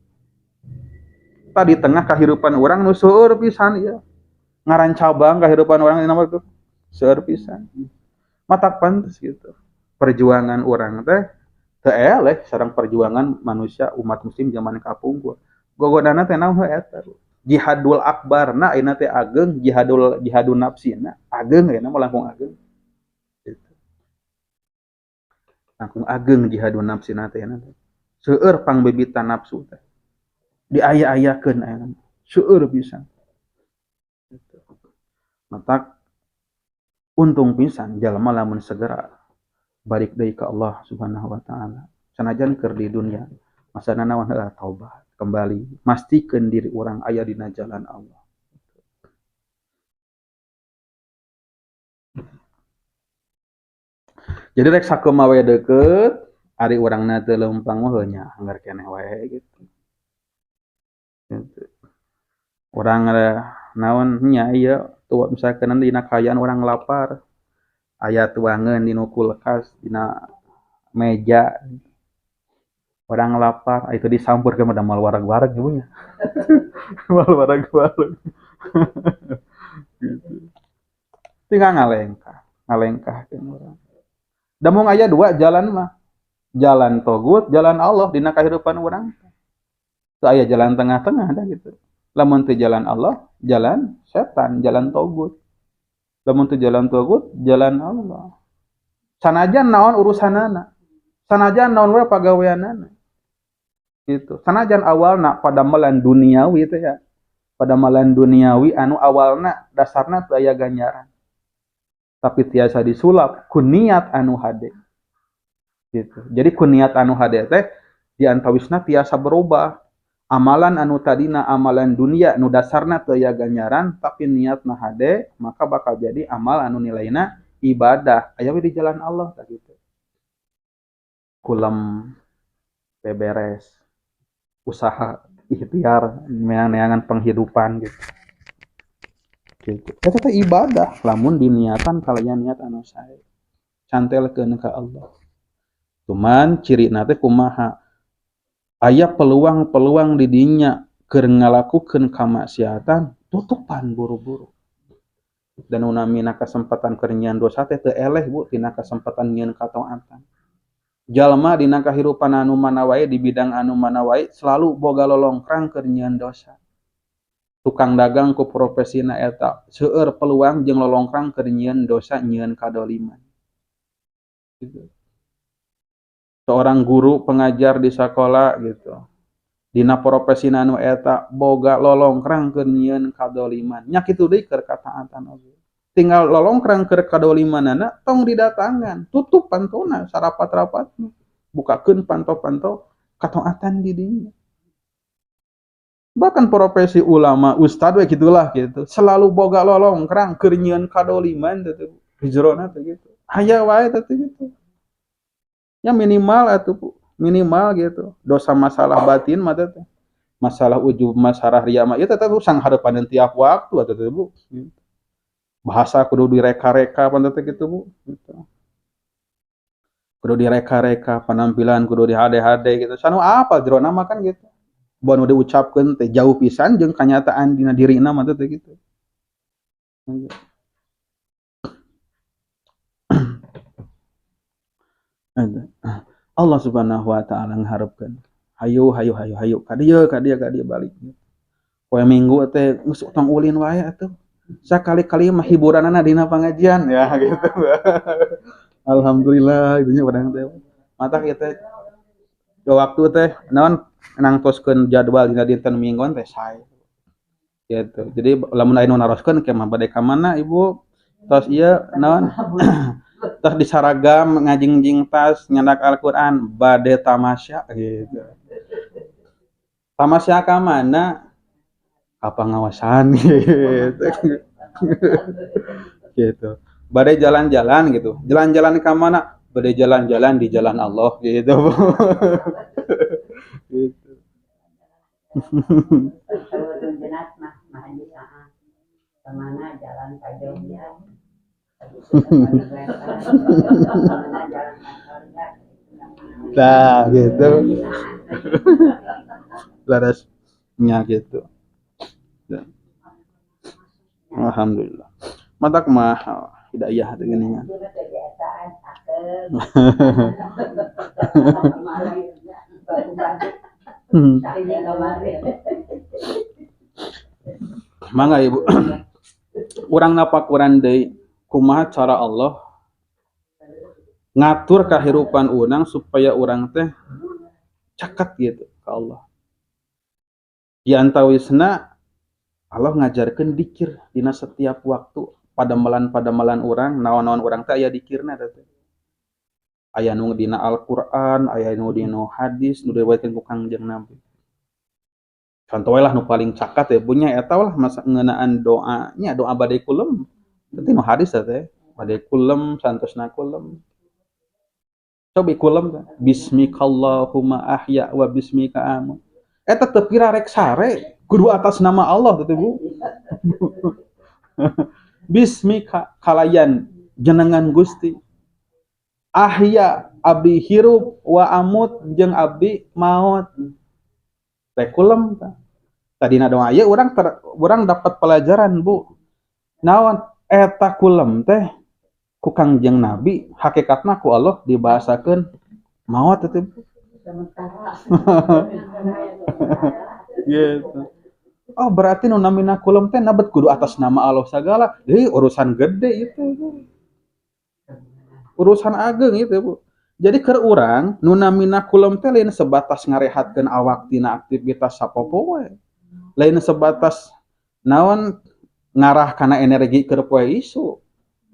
Speaker 1: Tadi tengah kahirupan urang nu seueur pisan ieu. Ngaran cabang kahirupan urang dina mah tuh seueur pisan. Matak pantes gitu. Perjuangan urang teh teu eleh sareng perjuangan manusia umat muslim zaman kapungkur. Gogodana teh naon heuh eta. Jihadul akbarna ayeuna teh ageng, jihadun nafsina ageng ayeuna mah langkung ageng. Gitu. Langkung ageng jihadun nafsina teh ayeuna teh. Seueur pangbebitan nafsu teh. Diaya-ayakeun ayeuna. Seueur pisan. Gitu. Matak untung pisan jalma lamun segera balik deui ka Allah Subhanahu wa taala. Sanajan keur di dunia, masana naon heula taubat, kembali mastikeun diri urang aya dina jalan Allah. Jadi rek sakumaha we deukeut, ari urangna teu leumpang mah heuh nya anggar keneh wae gitu. Gitu. Urang naon nya ieu tua misalkan dina kaayaan urang lapar, aya tuangeun dina kulkas, dina meja. Orang lapar, itu disampur ke mana mal warag-warag ibunya. Mal warag-warag. Gitu. Tinggal ngalengkah ke orang. Da mung aya dua jalan mah. Jalan togut, jalan Allah dina kahirupan urang. Teu aya jalan tengah-tengah dah gitu. Lamun teu jalan Allah, jalan setan, jalan togut. Lamun teu jalan togut, jalan Allah. Sanajan naon urusanana. Sanajan naon we pagaweanana. Gitu. Sanajan awalna padamelan duniawi teh ya. Padamelan duniawi anu awalna dasarna teu aya ganjaran. Tapi tiasa disulap ku niat anu hade. Gitu. Jadi ku niat anu hade teh diantawisna tiasa berubah. Amalan anu tadina amalan dunia nu dasarna teu aya ganjaran tapi niatna hade maka bakal jadi amal anu nilaina ibadah. Aya we di jalan Allah tah gitu. Kulem beberes usaha ikhtiar neangan penghidupan gitu. Gitu. Eta teh ibadah lamun diniatan kalayan niat anu sae. Cantelkeun ka Allah. Cuman cirina teh kumaha? Aya peluang-peluang di dinya keur ngalakukeun kamaksiatan, tutupan buru-buru. Dan nu namina kesempatan keur nyieun dosa teh teu eleh Bu tina kesempatan nyieun kataatan. Jalma dina kahirupan anu mana wae di bidang anu mana wae selalu boga lolongkrang keur nyieun dosa. Tukang dagang ku profesina eta seueur peluang jeung lolongkrang keur nyieun dosa nyieun kadoliman. Gitu. Seorang guru pengajar di sekolah gitu. Dina profesina anu eta boga lolongkrang keur nyieun kadoliman. Nya kitu deui keur kataatan oge. Tinggal lolongkrang keur kadolimanana tong didatangan, tutup pantona sarapat-rapatna. Bukakeun panto-panto kataatan di dinya. Bahkan profesi ulama, ustad we gitulah gitu. Selalu boga lolongkrang keur nyieun kadoliman teh hijrona teh gitu. Aya wae teh gitu. Ya minimal atuh Bu, minimal gitu. Dosa masalah batin mah teh. Masalah ujub, masalah ria mah ieu teh sang hareupan tiap waktu atuh teh Bu. Gitu. Bahasa kudu direka-reka pan teh gitu Bu. Gitu. Kudu direka-reka, penampilan kudu dihade-hade gitu. Sanu apa jerona mah kan gitu. Buan udah diucapkeun teh jauh pisan jeung kanyataan dina dirina mah teh gitu. Allah Subhanahu wa taala ngharepkeun. Hayu hayu hayu hayu ka dieu ka dieu ka dieu balik. Poe Minggu teh geus tong ulin wae atuh. Sakali-kali mah hiburanana dina pangajian ya gitu. Alhamdulillah itunya urang teh. Matak ieu teh waktu teh naon nangtoskeun jadwal dina dinten mingguan teh sae. Gitu. Jadi lamun aya nu naroskeun ke mah bade ka mana Ibu? Tos ieu naon? Tos disaragam ngajingjing tas nyandak Al-Qur'an bade tamasya gitu. Tamasya ka mana? Ka pangawasan gitu. Gitu. Bade jalan-jalan gitu. Jalan-jalan ka mana? Bade jalan-jalan di jalan Allah gitu. Gitu.
Speaker 2: Kemana jalan ka Jogja?
Speaker 1: Nah, gitu. Larasnya gitu. Alhamdulillah. Matak mah hidayah dengan ini. Mangga, Ibu. Urang napakuran deui kumaha cara Allah ngatur kehidupan urang supaya urang teh caket gitu ke Allah. Di antawisna Allah ngajarkeun dikir dina setiap waktu, padamelan-padamelan urang, naon-naon urang teh aya dikirna teh. Aya nu dina Al-Qur'an, aya nu dina hadis nu diriwayatkeun ku Kangjeng Nabi. Contoh lah nu paling caket ya punya eta lah masa ngeunaan doanya, doa bade kulem. Berarti nu hadis teh bade kulem, santosna kulem. Coba kulem teh, bismikallahumma ahya wa bismika amut. Eta teu pira rek sare, kudu atas nama Allah teh, Bu. Bismika, kalayan jenengan Gusti. Ahya, abdi hirup, wa amut, jeung abdi maut. Rek kulem tah. Tadina doa ieu urang urang dapat pelajaran, Bu. Naon eta kulem teh ku Kangjeng Nabi hakikatna ku Allah dibahasakeun maot teh, Bu.
Speaker 2: Sementara.
Speaker 1: Gitu. Oh, berarti nu namina kulem teh nabet kudu atas nama Allah segala. Deui urusan gede itu, Bu. Urusan ageng itu, Bu. Jadi keur urang nu namina kulem teh lain sebatas ngarehatkeun awak tina aktivitas sapopoe. Lain sebatas naon ngarah kana energi keur poe isuk.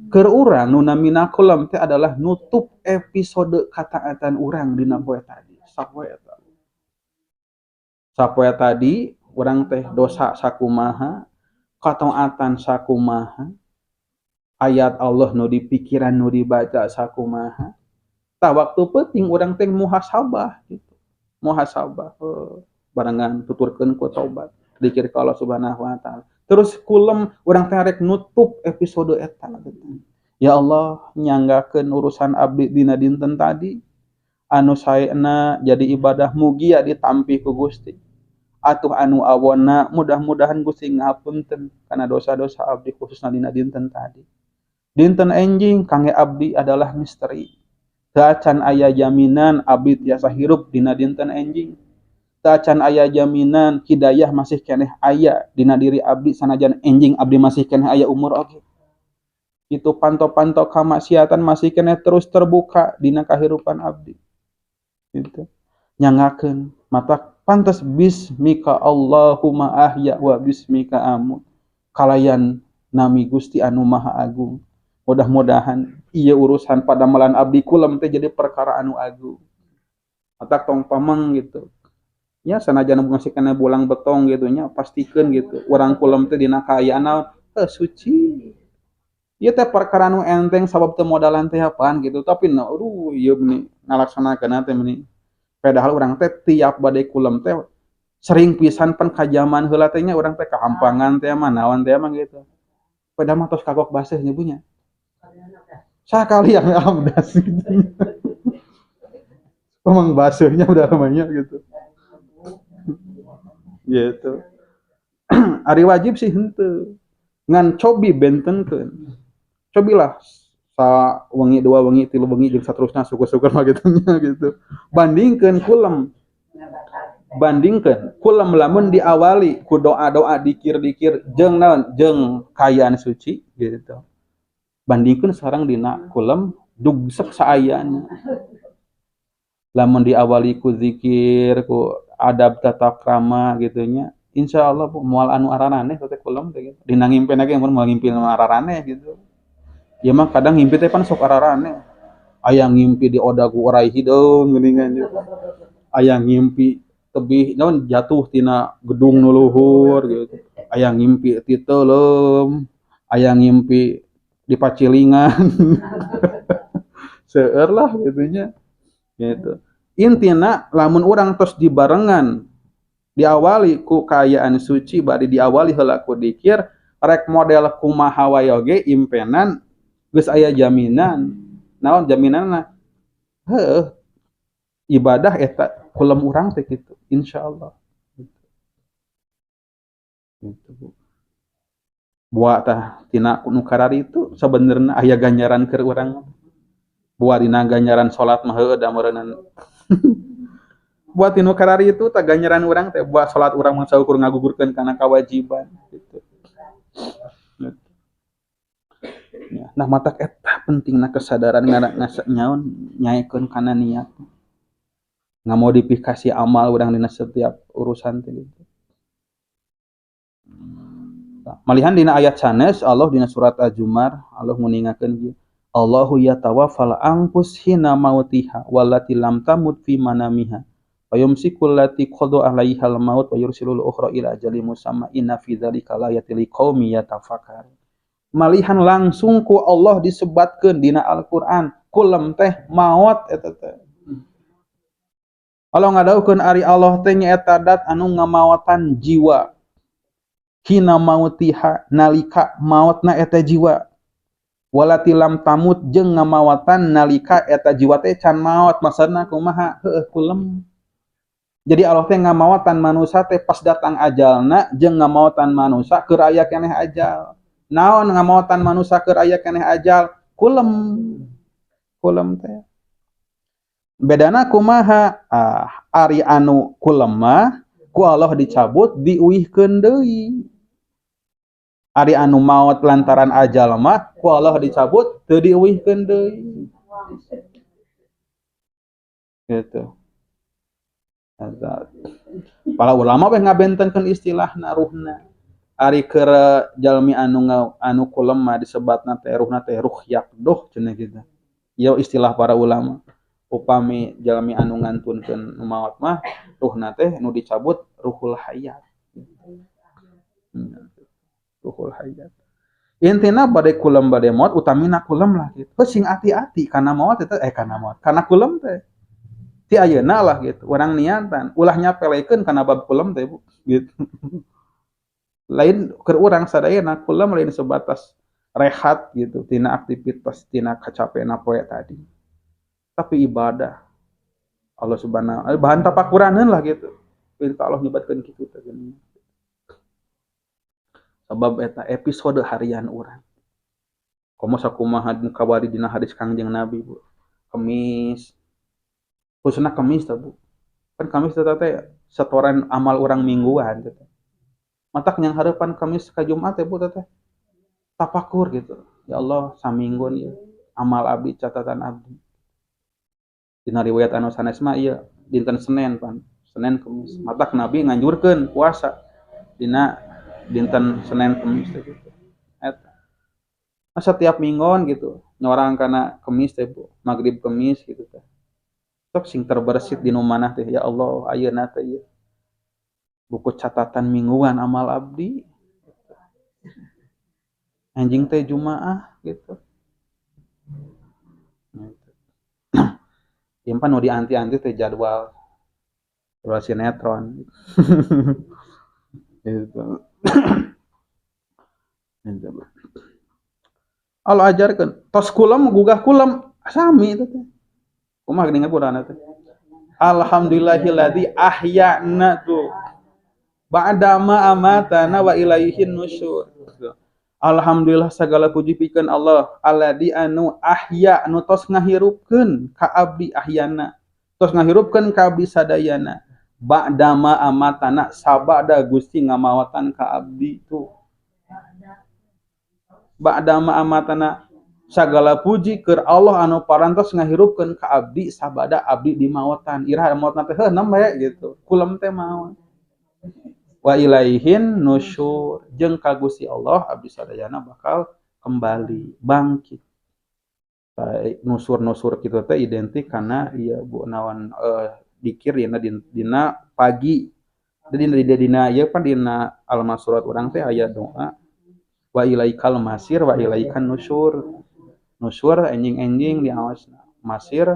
Speaker 1: Keur urang nu namina kulem teh adalah nutup episode kataatan urang dina poe tadi. Sapoe eta. Sapoe tadi urang teh dosa sakumaha, kataatan sakumaha, ayat Allah nu dipikiran nu dibaca sakumaha. Tah, waktu penting urang teh muhasabah gitu. Muhasabah, barengan tuturkeun ku tobat, dikir ka Allah Subhanahu wa taala. Terus kulem urang teh rek nutup episode eta gitu. Ya Allah, nyanggakeun urusan abdi dina dinten tadi anu saena jadi ibadah mugia ditampi ku Gusti. Atuh anu awonna mudah-mudahan Gusti ngapunten kana dosa-dosa abdi khususna dina dinten tadi. Dinten enjing kangge abdi adalah misteri. Teu acan aya jaminan abdi tiasa hirup dina dinten enjing. Teu acan aya jaminan hidayah masih keneh aya dina diri abdi sanajan enjing abdi masih keneh aya umur oge. Itu panto-panto kamaksiatan masih keneh terus terbuka dina kahirupan abdi. Gitu. Nyangakeun mata pantes bismika Allahumma ahya wa bismika amut. Kalayan nami Gusti anu Maha Agung. Mudah-mudahan ieu urusan padamelan abdi kulem teh jadi perkara anu agung. Matak tong pameng gitu. Ya sanajan masih kena bulang betong gitu nya, pastikeun gitu. Urang kulem teh dina kaayaan naon? Heuh, suci. Ieu teh perkara nu enteng sabab teu modalan teh apaan gitu. Tapi na aduh, ieu meni ngalaksanakeunna teh meni. Padahal urang teh tiap bade kulem teh sering pisan pan kajaman heula teh nya, urang teh kahampangan teh mah naon teh mah gitu. Padahal mah tos kagok baseuh nya, Bu, nya. Sakali yang amdas gitu. Emang baseuhnya udah namanya gitu. Gitu. Ari wajib sih henteu. Ngan cobi bentenkeun. Cobilah sa wengi, dua wengi, tilu wengi, jeung saterusna, syukur-syukur mah gitu nya gitu. Bandingkeun kulem. Bandingkeun kulem lamun diawali ku doa-doa, dikir-dikir jeung naon jeung kaayaan suci gitu. Bandingkeun sareng dina kulem dugsek saayana. Lamun diawali ku zikir, ku adab tata krama gitu nya, insyaallah, Bu, moal anu araraneh teh kulem teh gitu. Dina ngimpi ge mun moal ngimpi anu araraneh gitu. Ieu mah kadang ngimpi teh pan sok araraneh. Aya ngimpi dioda ku oray hideung geuningan gitu. Aya ngimpi tebih naon jatuh tina gedung nu luhur gitu. Aya ngimpi titeuleum, aya ngimpi dipacilingan. Seueur lah gitu nya. Gitu. Intina lamun urang tos dibarengan diawali ku kaayaan suci bari diawali heula ku dikir, rek model kumaha wae oge impenan geus aya jaminan. Naon jaminanna? Heueuh, ibadah eta kulem urang teh kitu, insyaallah. Gitu, Bu. Buat tah tina nu karari itu sebenarnya aya ganjaran keur urang. Buat dina ganjaran salat mah heueuh da meureunnan. Buat tinu karari itu tah ganjaran urang teh buat salat urang mah saukur ngagugurkeun kana kewajiban gitu. Nah, matak eta pentingna kesadaran nyaon nyaekeun kana niat. Ngamodifikasi amal urang dina setiap urusan teh gitu. Nah, malihan dina ayat sanes Allah dina surat Az-Zumar Allah nguningakeun kieu. Allahu yatawaffal anfus hina mautiha wallati lam tamut fi manamiha fayumsikul lati qada 'alaihal maut wa yursilul ukhra ila ajalin musamma inna fi dzalika laayatin liqaumin yatafakkarun. Malihan langsung ku Allah disebatkeun dina Al-Qur'an kulem teh maot eta teh. Allah ngadawuhkeun ari Allah teh nyaeta dat anu ngamaotan jiwa hina mautiha nalika maotna eta jiwa walati lam tamut jeung ngamawatan nalika eta jiwa teh can maot. Maksudna kumaha? Heueuh, kulem. Jadi Allah teh ngamawatan manusia teh pas datang ajalna jeung ngamawatan manusia keur aya keneh ajal. Naon ngamawatan manusia keur aya keneh ajal? Kulem. Kulem teh bedana kumaha? Ah, ari anu kulem mah ku Allah dicabut, diuihkeun deui. Ari anu maot lantaran ajal mah ku Allah dicabut, teu diuihkeun deui gitu. Eta. Para ulama we ngabentenkeun istilahna ruhna. Ari keur jalmi anu kulem mah disebatna teh ruhna teh ruh yaqdhoh cenah kitu. Ieu istilah para ulama. Upami jalmi anu ngantunkeun nu maot mah ruhna teh nu dicabut ruhul hayat. Ruhul hayat. Intina bade kulem bade maot, utamina kulem lah gitu. Heuh, sing ati-ati kana maot eta, eh, kana maot, kana kulem teh. Ti ayeuna lah gitu. Urang niatan ulah nyapelekeun kana bab kulem teh, Bu, gitu. Lain keur urang sadayana, kulem lain sebatas rehat gitu tina aktivitas, tina kacapean poe tadi. Tapi ibadah. Allah Subhanahu bahan tapakuraneun lah gitu. Minta Allah nyebatkeun kitu teh geuning. Sabab eta episode harian urang. Komo sakumaha nu kawari dina hadis Kangjeng Nabi, Bu. Kemis. Khususna Kemis teh, Bu. Kan Kamis eta teh setoran amal urang mingguan teh. Matak yang harapan Kamis ka Jumat teh, Bu, teh tapakur gitu. Ya Allah, samingguan ieu amal abdi, catatan abdi. Dina riwayat anu sanes mah ieu dinten Senin pan. Senin Kemis. Matak Nabi nganjurkeun puasa dina dinten Senin Kemis teh gitu. Eta. Nah, setiap minggon gitu, nyorang kana Kemis teh, Bu, magrib Kemis gitu teh. Sok sing terbersit di nu manah teh, ya Allah, ayeuna teh ieu buku catatan mingguan amal abdi. Anjing teh Jumaah gitu. Gitu. Ieu pan nu dianti-anti teh jadwal jadwal sinetron. Gitu. Gitu. Allah ajarkeun tos kulem gugah kulem sami itu teh. Kumaha geuning urang teh? Alhamdulillahilladzi ahyana tuh ba'dama amatana wa ilaihin nusyur. Alhamdulillah, segala puji pikeun Allah alladzi anu ahya anu tos ngahirupkeun ka abdi, ahyana tos ngahirupkeun ka abdi sadayana, ba'dama amatana sabada Gusti ngamawatan ka abdi tuh. Ba'dama amatana, segala puji keur Allah anu parantos ngahirupkeun ka abdi sabada abdi dimaotan. Iraha maotna teh? Heuh, nembe gitu, kulem teh maot. Wa ilaihin nusyur, jeung ka Gusti Allah abdi sadayana bakal kembali bangkit. Nusur-nusur kitu teh identik kana ieu, Bu, naon, dikir dina pagi. Jadi dina ieu pan dina al-masurat urang teh aya doa wa ilaikal masir wa ilaikan nusyur. Nusyur enjing-enjing diawasna, masir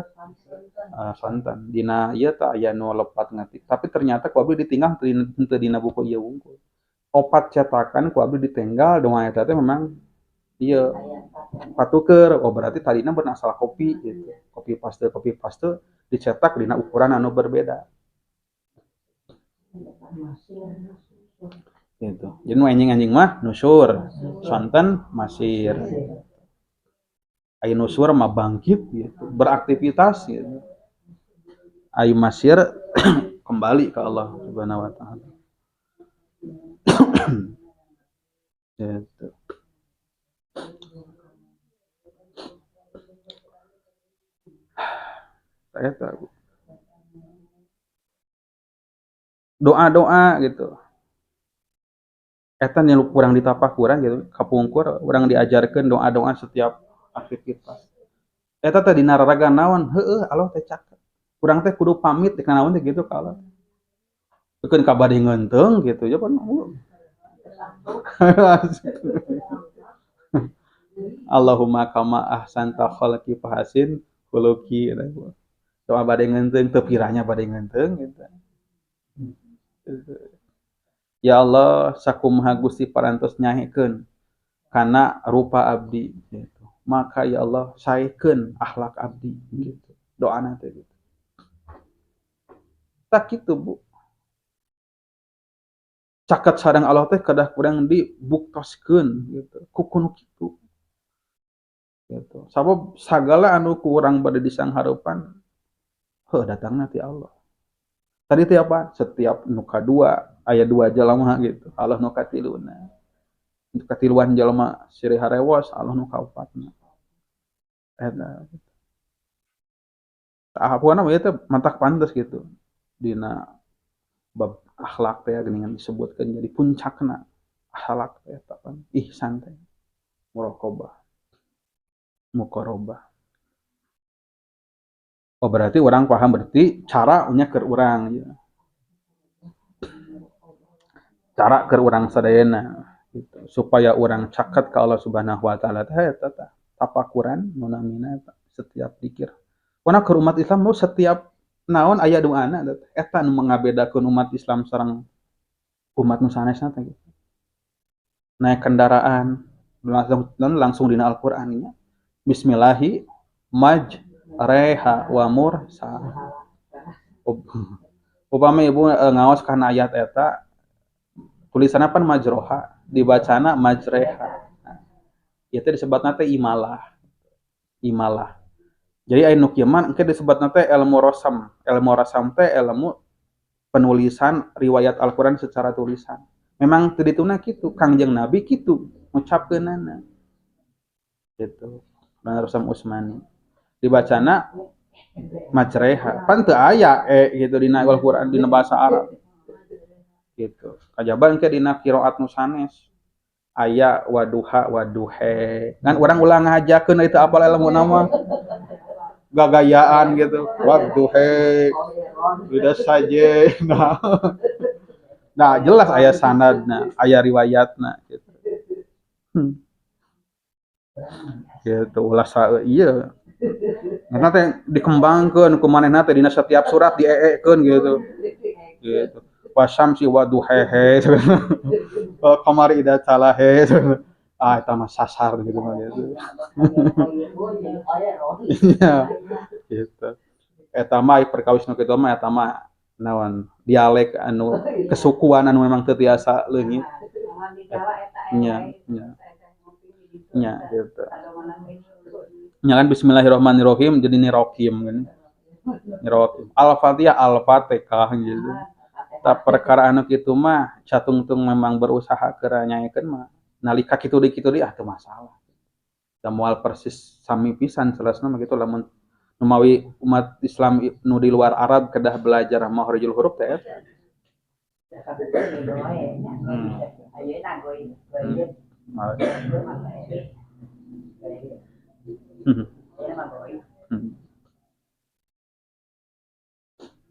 Speaker 1: sonten. Dina ieu teh aya nu lepat ngatik, tapi ternyata ku abdi ditinggal teu dina buku ieu wungkul. Opat cetakan ku abdi ditinggal doa eta teh memang ieu patuker. Oh, berarti tadina bener salah copy gitu, copy paste dicetak dina ukuran anu berbeda gitu. Jadi nu enjing-enjing mah nusur, sonten masir. Aya nusur mah bangkit gitu, beraktivitas gitu. Ayo masir kembali ke Allah Subhanahu wa taala. Gitu. Eta doa-doa gitu. Eta nu kurang ditapakuran gitu, kapungkur urang diajarkeun doa-doa setiap aktivitas. Eta teh dina raraga naon? Heueuh, Allah teh caket. Urang teh kudu pamit di naon teh gitu ka Allah. Keun ka bade ngeunteung gitu ya pan. Allahumma kama ahsanta khalqi fahasin khuluqi. Doa bade ngeunteung teu piranya bade ngeunteung gitu. Ya Allah, sakumaha Gusti parantos nyahekeun kana rupa abdi gitu. Maka ya Allah saekeun akhlak abdi gitu. Doana teh gitu. Tak kitu Bu. Caket sareng Allah teh kedah kurang dibuktoskeun gitu. Ku kuno kitu. Gitu. Sabab sagala anu ku urang bade disanghareupan heuh datangna ti Allah. Tadi teh apa? Setiap nu kadua aya dua jalma gitu. Allah nu katiluna. Nu katiluan jalma sirih harewos, Allah nu kaopatna. Eta. Tahapuana mah ieu teh mantak pantes gitu. Dina bab akhlak teh geuningan disebutkeun jadi puncakna akhlak teh eta pan ihsan teh. Muraqabah. Muqarabah. Oh berarti orang paham berarti cara nya keur urang ya. Cara keur urang sadayana gitu supaya urang caket ka Allah Subhanahu wa taala teh eta tah tapakuran nu namina eta setiap dikir. Pokona keur umat Islam nu setiap naon aya doana eta nu mengabedakeun umat Islam sareng umat nu sanesna teh gitu. Naik kendaraan langsung dina Al-Qur'an nya. Bismillahi maj reha wa mursa. Upami ibu ngaos kana ayat eta tulisanna pan majroha dibacana majreha. Nah, ieu teh disebutna teh imalah. Imalah. Jadi aya nu kieu mah engke disebutna teh ilmu rosam. Ilmu rosam teh ilmu penulisan riwayat Al-Qur'an secara tulisan. Memang teu dituna kitu, Kangjeng Nabi kitu ngucapkeunana. Gitu. Nah, Rosam Usmani. Dibacana majreha. Pan teu aya gitu dina Al-Qur'an dina bahasa Arab. Gitu. Kajaba engke dina qiraat nu sanes aya waduha waduhe. Ngan urang ulah ngajakeun itu apal ilmu nama. Gagayaan gitu. Waduhe. Udah saja. Nah, jelas aya sanadna, aya riwayatna gitu. Gitu ulah sa ieu. Karena teh dikembangkeun ku manehna teh dina setiap surat dieekeun gitu. Gitu. Wasyamsi waduhehe. Qamari idza talahe. Ah eta mah sasar gitu mah gitu. Iya. Gitu. Eta mah perkawis nu kitu mah eta mah naon dialek anu kesukuan anu memang teu tiasa leungit. Nya, nya. Nya gitu. Nya kan bismillahirrahmanirrahim jadi nirokim kan. Nirokim. Al-Fatihah Al-Fatihah gitu. Tak perkara anu kitu mah catungtung memang berusaha keur nyaekeun mah nalika kitu deui ah teu masalah. Da moal persis sami pisan jelasna mah kitu lamun numawi umat Islam nu di luar Arab kedah belajar makhrijul huruf teh eta.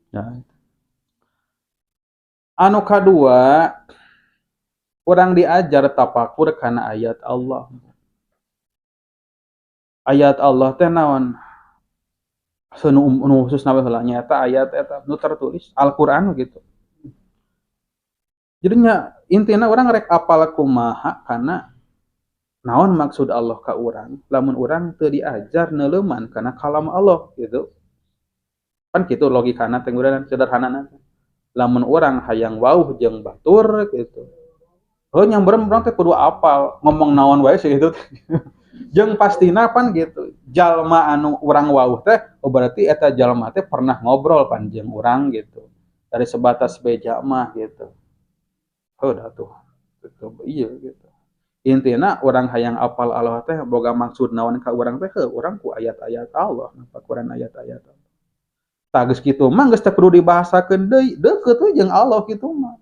Speaker 1: Ya. Anu kadua urang diajar tapakur kana ayat Allah. Ayat Allah teh naon? Nu khususna we heula nyaeta ayat eta nu tertulis Al-Qur'an gitu. Jadi nya intina urang rek apal kumaha kana naon maksud Allah ka urang lamun urang teu diajar neuleuman kana kalam Allah gitu. Kan kitu logikana teh urang sederhanana. Lamun urang hayang wauh jeung batur gitu. Heuh nyamberem urang teh kudu apal ngomong naon wae sih gitu. Jeung pastina pan gitu. Jalma anu urang wauh teh oh berarti eta jalma teh pernah ngobrol pan jeung urang gitu. Dari sebatas beja mah gitu. Heuh dah tuh. Gitu. Iya gitu. Intina urang hayang apal Allah teh boga maksud naon ka urang teh heuh urang ku ayat-ayat Allah, napakuran ayat-ayat Allah. Tah, geus kitu mah geus teu kudu dibahasakeun deui, deukeut we jeung Allah kitu mah.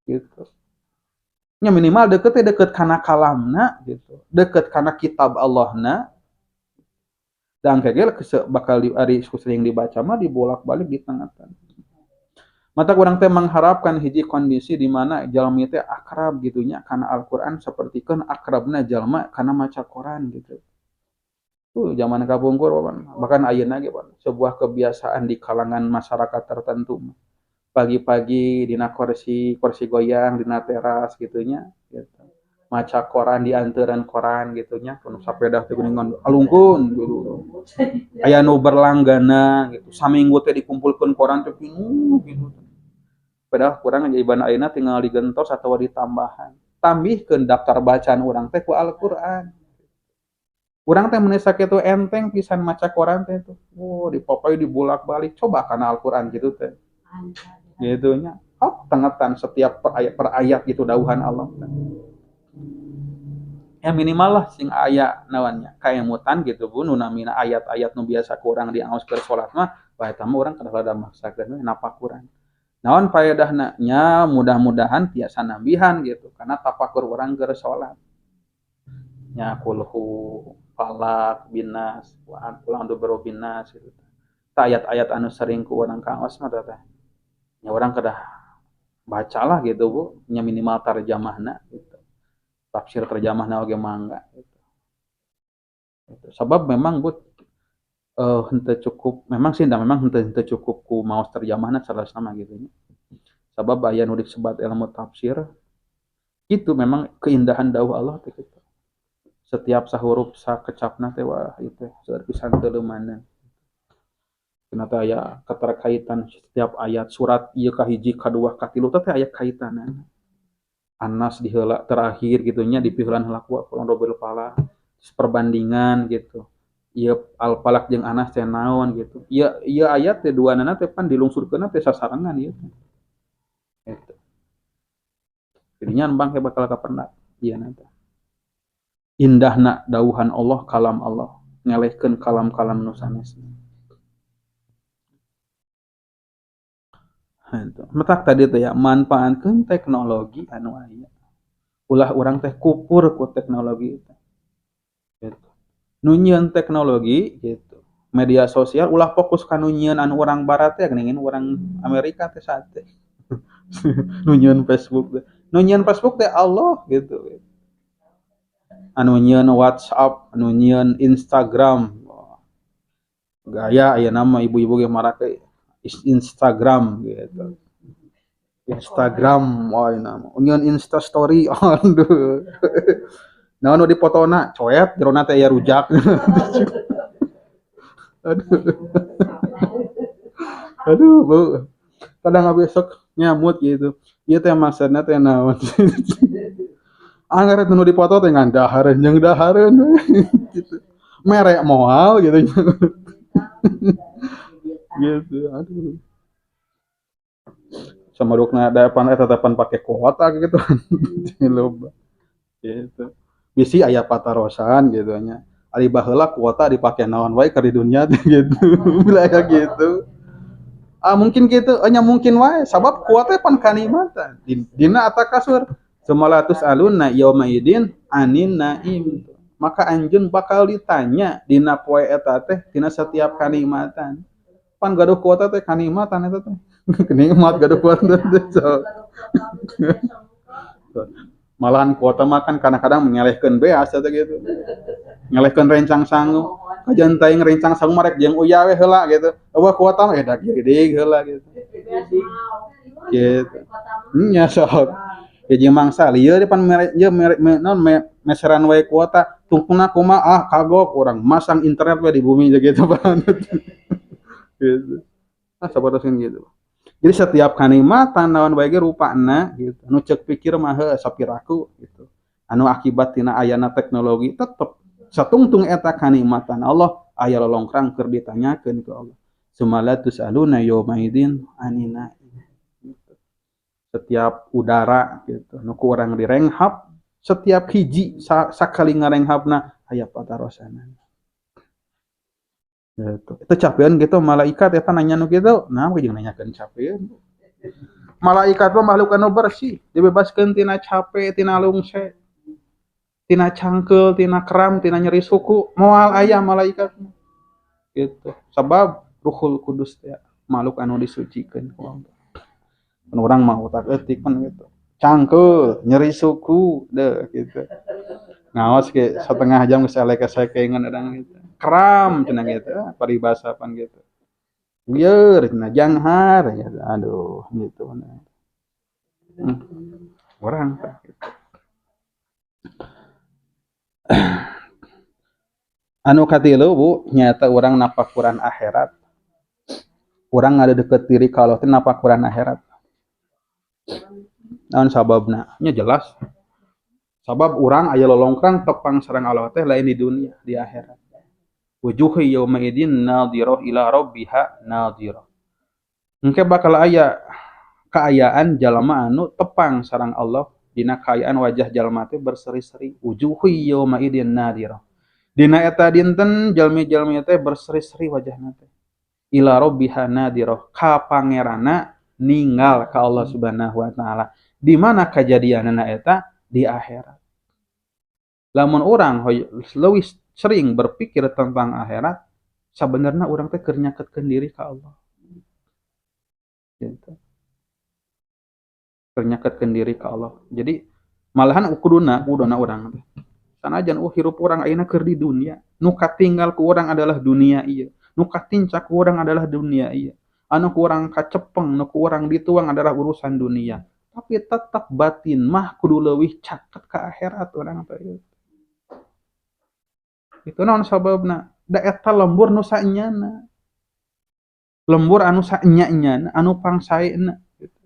Speaker 1: Gitu. Nya minimal deukeut teh deukeut kana kalamna gitu. Deukeut kana kitab Allahna. Dan kege bakal di ari sering dibaca mah dibolak-balik di tengah-tengah. Mata urang teh mengharapkan hiji kondisi di mana jalmi teh akrab gitu nya kana Al-Qur'an sapertikeun akrabna jalma kana maca koran gitu. Tuh zaman kapungkur, bahkan ayeuna ge sebuah kebiasaan di kalangan masyarakat tertentu. Pagi-pagi dina kursi kursi goyang dina teras gitu nya gitu. Maca koran di anteuran koran gitu nya, kudu sapeda teh geuningan alungkeun gitu. Aya nu berlangganan gitu. Saminggu teh dikumpulkeun koran teh pinuh gitu. Padahal kurang aja iban ayeuna tinggal digentos atau ditambahan. Tambihkeun daftar bacaan urang teh ku Al-Qur'an. Urang teh mun sakitu enteng pisan maca koran teh tuh. Oh, dipopay dibolak-balik, coba kana Al-Qur'an gitu teh. Gitu nya. Oh, tengetan setiap per ayat gitu dawuhan Allah teh. Ya minimal lah sing aya naonnya kaemutan gitu, Bu, nu namina ayat-ayat nu biasa kurang diaos keur salat mah, wah, eta mah urang kedah rada maksakeun we napakuran. Naon faedahna? Nya mudah-mudahan tiasa nambihan gitu karena tafakur urang keur salat. Nya kulhu, falaq, binas, wa qul a'udzu birabbinnas gitu. Tah, ayat-ayat anu sering ku urang kaos mah teh. Nya urang kedah bacalah gitu, Bu, nya minimal tarjamahna gitu. Tafsir terjemahna oge mangga gitu. Gitu. Sabab memang, Bu, henteu cukup memang sih da memang henteu henteu cukup ku maos terjemahna saleresna mah gitu nya. Sabab aya nu disebat ilmu tafsir itu memang keindahan dawuh Allah teh kitu. Setiap sahuruf sakecapna teh, wah, ieu teh seueur pisan teuleumanna. Ternyata aya keterkaitan setiap ayat surat ieu kahiji, kadua, katilu teh aya kaitanana. Anas di heula terakhir gitu nya dipiheulaan heula ku Qul Falaq, perbandingan gitu. Ieu Al-Falaq jeung Anas teh naon gitu. Ieu ieu ayat teh duanana teh pan dilungsurkeunna teh sasarengan ieu teh. Gitu. Jadinya bangke bakal kapendak ieu teh. Indahna dawuhan Allah, kalam Allah, ngelehkeun kalam-kalam nu sanesna. Itu. Matak tadi teh ya manfaatkeun teknologi anu aya. Ulah urang teh kupur ku teknologi teh. Gitu. Nu nyieun teknologi gitu. Media sosial ulah fokus ka nu nyieun anu urang barat teh geuningan urang Amerika teh saat teh. Nu nyieun Facebook teh. Nu nyieun Facebook teh Allah gitu. Anu nyieun WhatsApp, anu nyieun Instagram. Gaya aya nama ibu-ibu ge marake Instagram gitu. Instagram, wah nama. Nyieun Insta story, aduh. Naon nu dipotona coet jerona teh aya rujak. Aduh. Aduh, Bu. Kadang besok nyamut gitu. Ieu teh maksudna teh naon? Angger nu dipoto teh ngan dahareun jeung dahareun gitu. Mere moal gitu. Gitu, aduh. Samarukna da pan eta teh pan pake kuota gitu. Loba. Gitu. Bisi aya patarosan gitu nya. Ari baheula kuota dipake naon wae keur di dunya teh gitu. Bila aya gitu. Ah, mungkin gitu, nya mungkin wae sabab kuota pan kanikmatan. Dina At-Takatsur tsumma latus'alunna yauma idzin anin naim. Maka anjeun bakal ditanya dina poe eta teh dina setiap kanikmatan. Pan gaduh kuota teh kanikmatan eta teh. Nikmat gaduh kuota teh. So. Malahan kuota mah kan kadang-kadang mengelehkeun beas teh gitu. Ngelehkeun rencang sangu. Kajian teuing rencang sangu mah rek jeung uya we heula gitu. Eueuh kuota mah da giridig heula gitu. Gitu. Nya sok. Hiji mangsa lieur pan mere ieu mere naon meseran wae kuota tungtungna kumaha, ah, kagok urang masang internet we di bumi gitu pan. Gitu. Ah, sabaroskeun gitu. Jadi setiap kanikmatan naon wae ge rupana gitu. Nu ceuk pikir mah heuh sapiraku gitu. Anu akibat tina ayana teknologi tetep satungtung eta kanikmatan Allah aya lolongkrang keur ditanyakeun ku Allah. Tsumma latus'aluna yauma idzin anin na'im. Gitu. Setiap udara gitu nu ku urang direnghap, setiap hiji sakali ngarenghabna aya patarosanana. Gitu. Itu capean gitu malaikat eta nanya nu kitu, nah jeung nanyakeun capean. Malaikat mah makhluk anu bersih, dibebaskeun tina capek, tina lungse, tina cangkeul, tina kram, tina nyeri suku, moal aya malaikat mah. Gitu. Sabab Ruhul Kudus teh makhluk anu disucikeun ku Allah. Kan urang mah otak eutik kan gitu. Cangkeul, nyeri suku, deh gitu. Ngaos ke setengah jam geus elek sakengan urang gitu. Kram cenah gitu, paribasa pan gitu. Lieur cenah janghar gitu. Aduh gitu. Urang tah gitu. Anu katilu, Bu, nyaeta urang napakuran akhirat. Urang ngadeukeut diri ka Allah teh napakuran akhirat. Naon sababna? Nya jelas. Sabab urang aya lolongkrang tepang sareng Allah teh lain di dunia, di akhirat. Wujuhu yauma idzin nadhirah ila rabbiha nadhirah. Engke bakal aya kaayaan jalma anu tepang sareng Allah dina kaayaan wajah jalma teh berseri-seri. Wujuhu yauma idzin nadhirah. Dina eta dinten jalmi-jalmi teh berseri-seri wajahna teh. Ila rabbiha nadhirah, ka pangeranna ninggal ka Allah Subhanahu wa taala. Di mana kajadianna eta? Di akhirat. Lamun urang leuwih sering berpikir tentang akhirat, sabenerna urang teh keur nyaketkeun diri ka Allah. Gitu. Keur nyaketkeun diri ka Allah. Jadi malahan kuduna urang teh. Sanajan hirup urang ayeuna keur di dunia, nu katinggal ku urang adalah dunia ieu. Nu katincak ku urang adalah dunia ieu. Anu ku urang kacepeng, nu ku urang dituang adalah urusan dunia. Tapi tetap batin mah kudu leuwih caket ka akhirat urang teh. Itu naon sababna? Da eta lembur nu saenyana. Lembur anu saenya-enyana, anu pangsaena. Gitu.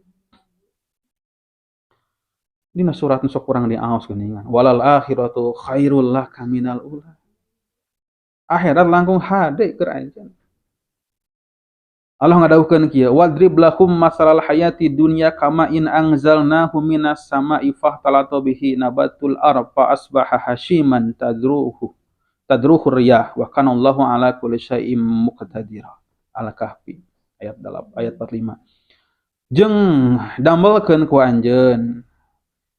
Speaker 1: Dina surat nu sok urang diaos geuningan. Walal akhiratu khairul laka minal ula. Akhirat langkung hade keur anjeun. Allah ngadawuhkeun kieu, wadrib lahum masalal hayati dunya kama in anzalnahu minas sama'i fahtalata bihi nabatul ard fa asbaha hashiman tadruhu riyah wa kana Allahu ala kulli syai'in muqtadira. Al-Kahfi ayat 8, ayat 45. Jeung damelkeun ku anjeun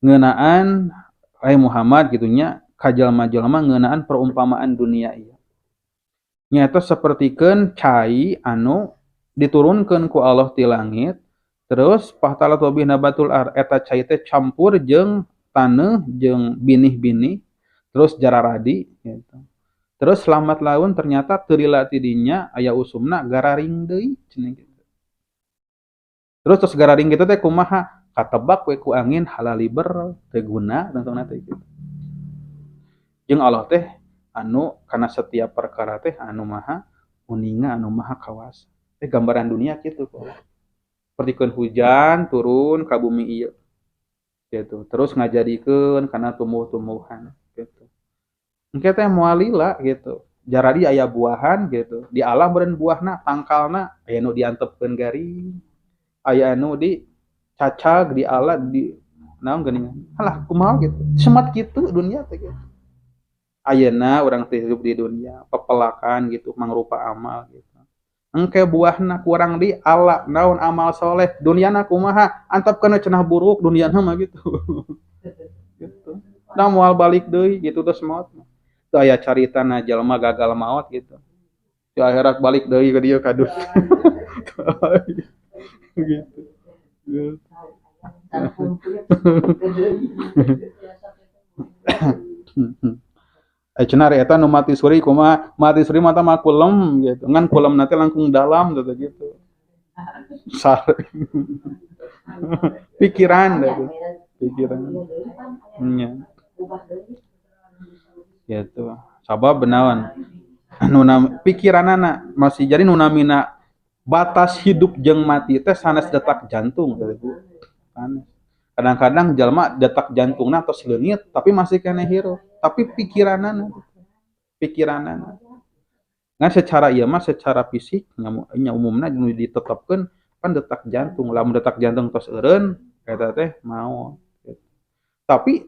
Speaker 1: ngeunaan ai Muhammad kitu nya ka jalma-jalma ngeunaan perumpamaan dunia ieu. Nyaeta sapertikeun cai anu diturunkeun ku Allah ti langit, terus fahtalata bihi nabatul ard, eta cai teh campur jeung taneuh jeung binih-binih, terus jararadi gitu. Terus lambat laun ternyata teu lila ti dinya aya usumna gararing deui cenah gitu. Terus gararing kitu teh kumaha? Katebak we ku angin halaliber teu guna tentuna teh gitu. Jeung Allah teh anu kana setiap perkara teh anu maha uninga, anu maha kawasa. Gambaran dunia gitu kok. Sapertikeun hujan turun ka bumi ieu. Gitu. Terus ngajadikeun kana tumbuh-tumbuhan gitu. Engke teh moal lila gitu. Jaradi aya buahan gitu. Di alam beureun buahna, tangkalna aya nu diantepkeun garing, aya anu dicacag di ala di naon geuningan. Halah kumaha gitu. Semat kitu dunia teh gitu. Ayeuna urang teh hidup di dunia pepelakan gitu, mangrupa amal gitu. Engke buahna kurang di ala naon amal soleh duniana kumaha antepkeun cenah buruk duniana mah gitu. Gitu. Nah moal balik deui gitu terus maot. Teu aya caritana jalma gagal maot gitu. Di akhirat balik deui ka dieu ka dunia. Gitu. Gitu. Cenah eta nu mati suri kumaha? Mati suri mah mah kulem gitu. Ngan kulem na teh langkung dalam gitu gitu. Sare. Pikiran deh. Pikiran. Nya. Gitu. Sabab benawan. Nu pikiranana masih jadi nu namina batas hidup jeung mati teh sanes detak jantung gitu, Bu. Sanes. Kadang-kadang jalma detak jantungna tos leungit tapi masih keneh hirup. Tapi pikiranana. Nah secara ieu mah secara fisik nya umumna nu ditetepkeun kan detak jantung. Lamun detak jantung tos eureun eta teh maot gitu. Tapi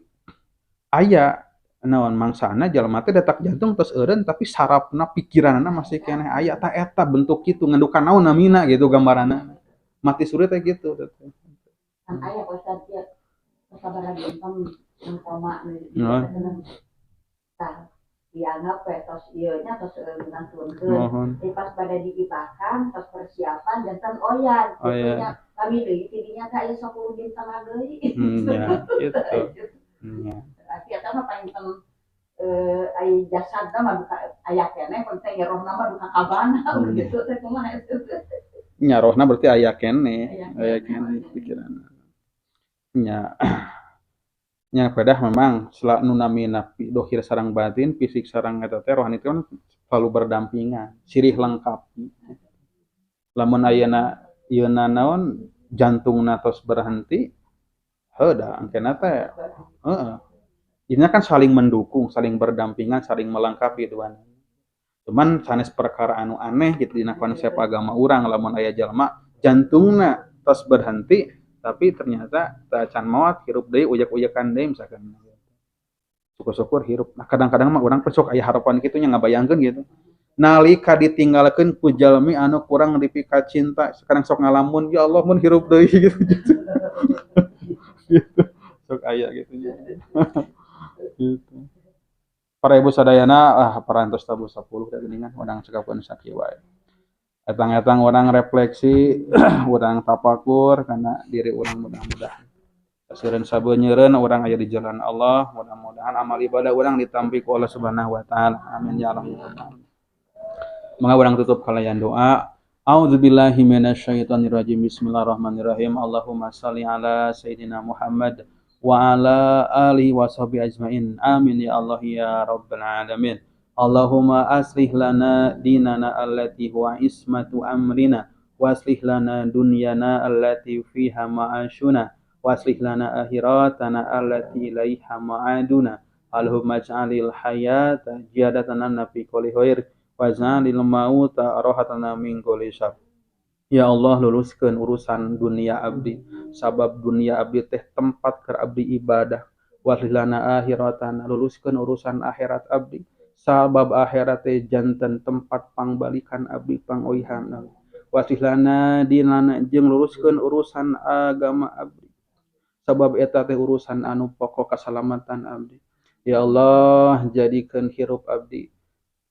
Speaker 1: aya Naon mangsana jalma teh detak jantung tos eureun, tapi sarafna, pikiranna masih keneh aya. Tah, eta bentuk kitu ngandukan naon namina gitu, gambaranna mati suri teh gitu.
Speaker 2: Kan aya, Pak Ustad, ya sabaraha dinten nu koma nu. Tah, dianggap we tos ieu nya, tos ngantunkeun. Pas pada diibakan, tos persiapan janten oyan
Speaker 1: Oh,
Speaker 2: gitu
Speaker 1: iya.
Speaker 2: nya. Kami deui tidinya teh aya 10 dinten deui.
Speaker 1: Ya gitu ya.
Speaker 2: Berarti eta mah panginten ai jasadna mah duka aya keneh, penting ya rohna mah duka kabana gitu teh, kumaha itu?
Speaker 1: Nya, rohna berarti aya keneh.
Speaker 2: Aya.
Speaker 1: Aya keneh pikiranna nya. Nya, pedah memang nu namina dohir sareng batin, fisik sareng eta teh rohani teh kan selalu berdampingan, sirih lengkap. Lamun ayeuna ieuna naon, jantungna tos berhenti, heuh da engkena teh heeh. Ini kan saling mendukung, saling berdampingan, saling melengkapi dua. Cuman sanes perkara anu aneh gitu dina konsep agama urang lamun aya jalma jantungna tos berhenti, tapi ternyata teu acan maot, hirup deui, ujak-ujakan deui misalkan. Syukur-syukur hirup. Nah, kadang-kadang mah urang sok aya harapan kitu nya, ngabayangkeun gitu. Nalika ditinggalkeun ku jalmi anu kurang dipikacinta, sekarang sok ngalamun, "Ya Allah, mun hirup deui," gitu gitu. Gitu. Sok aya gitu nya. Gitu. Para ibu sadayana, ah, parantos tabuh 10 da geuningan, urang cekapkeun sakieu wae. Etang-etang urang refleksi, urang tapakur kana diri urang, mudah-mudahan seureun sabeunyereun urang aya di jalan Allah, mudah-mudahan amal ibadah urang ditampi ku Allah Subhanahu wa taala. Amin ya Allah ya rabbal alamin. Mangga urang tutup kalayan doa. A'udzubillahi minasyaitonirrajim. Bismillahirrahmanirrahim. Allahumma shalli ala sayidina Muhammad wa ala alihi wa sahbihi ajmain. Amin ya Allah ya rabbal alamin. Allahumma aslih lana dinana allati huwa ismatu amrina, wa aslih lana dunyana allati fiha ma'ashuna, wa aslih lana akhiratana allati ilaiha ma'aduna. Allahumma ij'alil hayata ziyadatan lana fi kulli khair, waj'alil mauta rahatan lana min kulli syarr. Ya Allah, luluskeun urusan dunia abdi, sabab dunia abdi teh tempat keur abdi ibadah. Wa aslih lana akhiratana, luluskeun urusan akhirat abdi, sabab akhirat teh janten tempat pangbalikan abdi, pangoihan abdi. Wa aslih lana dinana, jeung luluskeun urusan agama abdi, sabab eta teh urusan anu pokok kasalamatan abdi. Ya Allah, jadikeun hirup abdi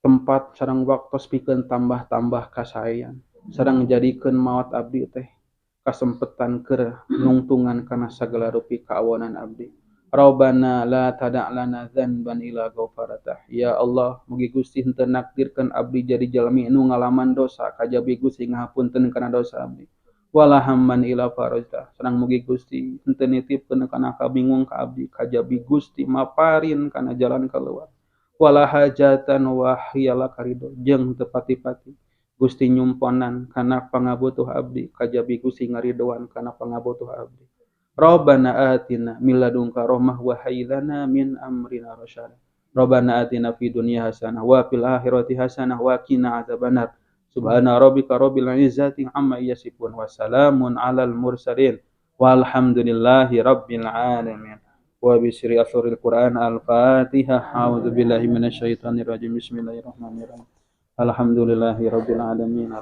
Speaker 1: tempat sareng waktos pikeun tambah-tambah kasaean, sareng jadikeun maot abdi teh kasempetan keur nungtungan kana sagala rupi kaawonan abdi. Rabbana la tada' lana dzanban illa ghafartah. Ya Allah, mugi Gusti henteu nakdirkeun abdi jadi jalmi nu ngalaman dosa kajabi Gusti ngahapunten kana dosa abdi. Wala hamman illa farajtah. Sareng mugi Gusti henteu nitipkeun kana kabingung ka abdi kajabi Gusti maparin kana jalan keluar. Wala hajatan wa hiya laka ridho, jeung teu pati-pati Gusti nyumponan kana pangabutuh abdi kajabi Gusti ngaridoan kana pangabutuh abdi. Rabbana atina min ladunka rahmah wa hayyi lana min amrina rasyada. Rabbana atina fid dunya hasanah wa fil akhirati hasanah wa qina adzabannar. Subhana rabbika rabbil izzati amma yasifun wa salamun alal mursalin walhamdulillahi rabbil alamin. Wa bi sirri asuril Qur'an. Al-Fatihah. A'udzu billahi minasyaitonir rajim. Bismillahirrahmanirrahim. Alhamdulillahi rabbil alamin.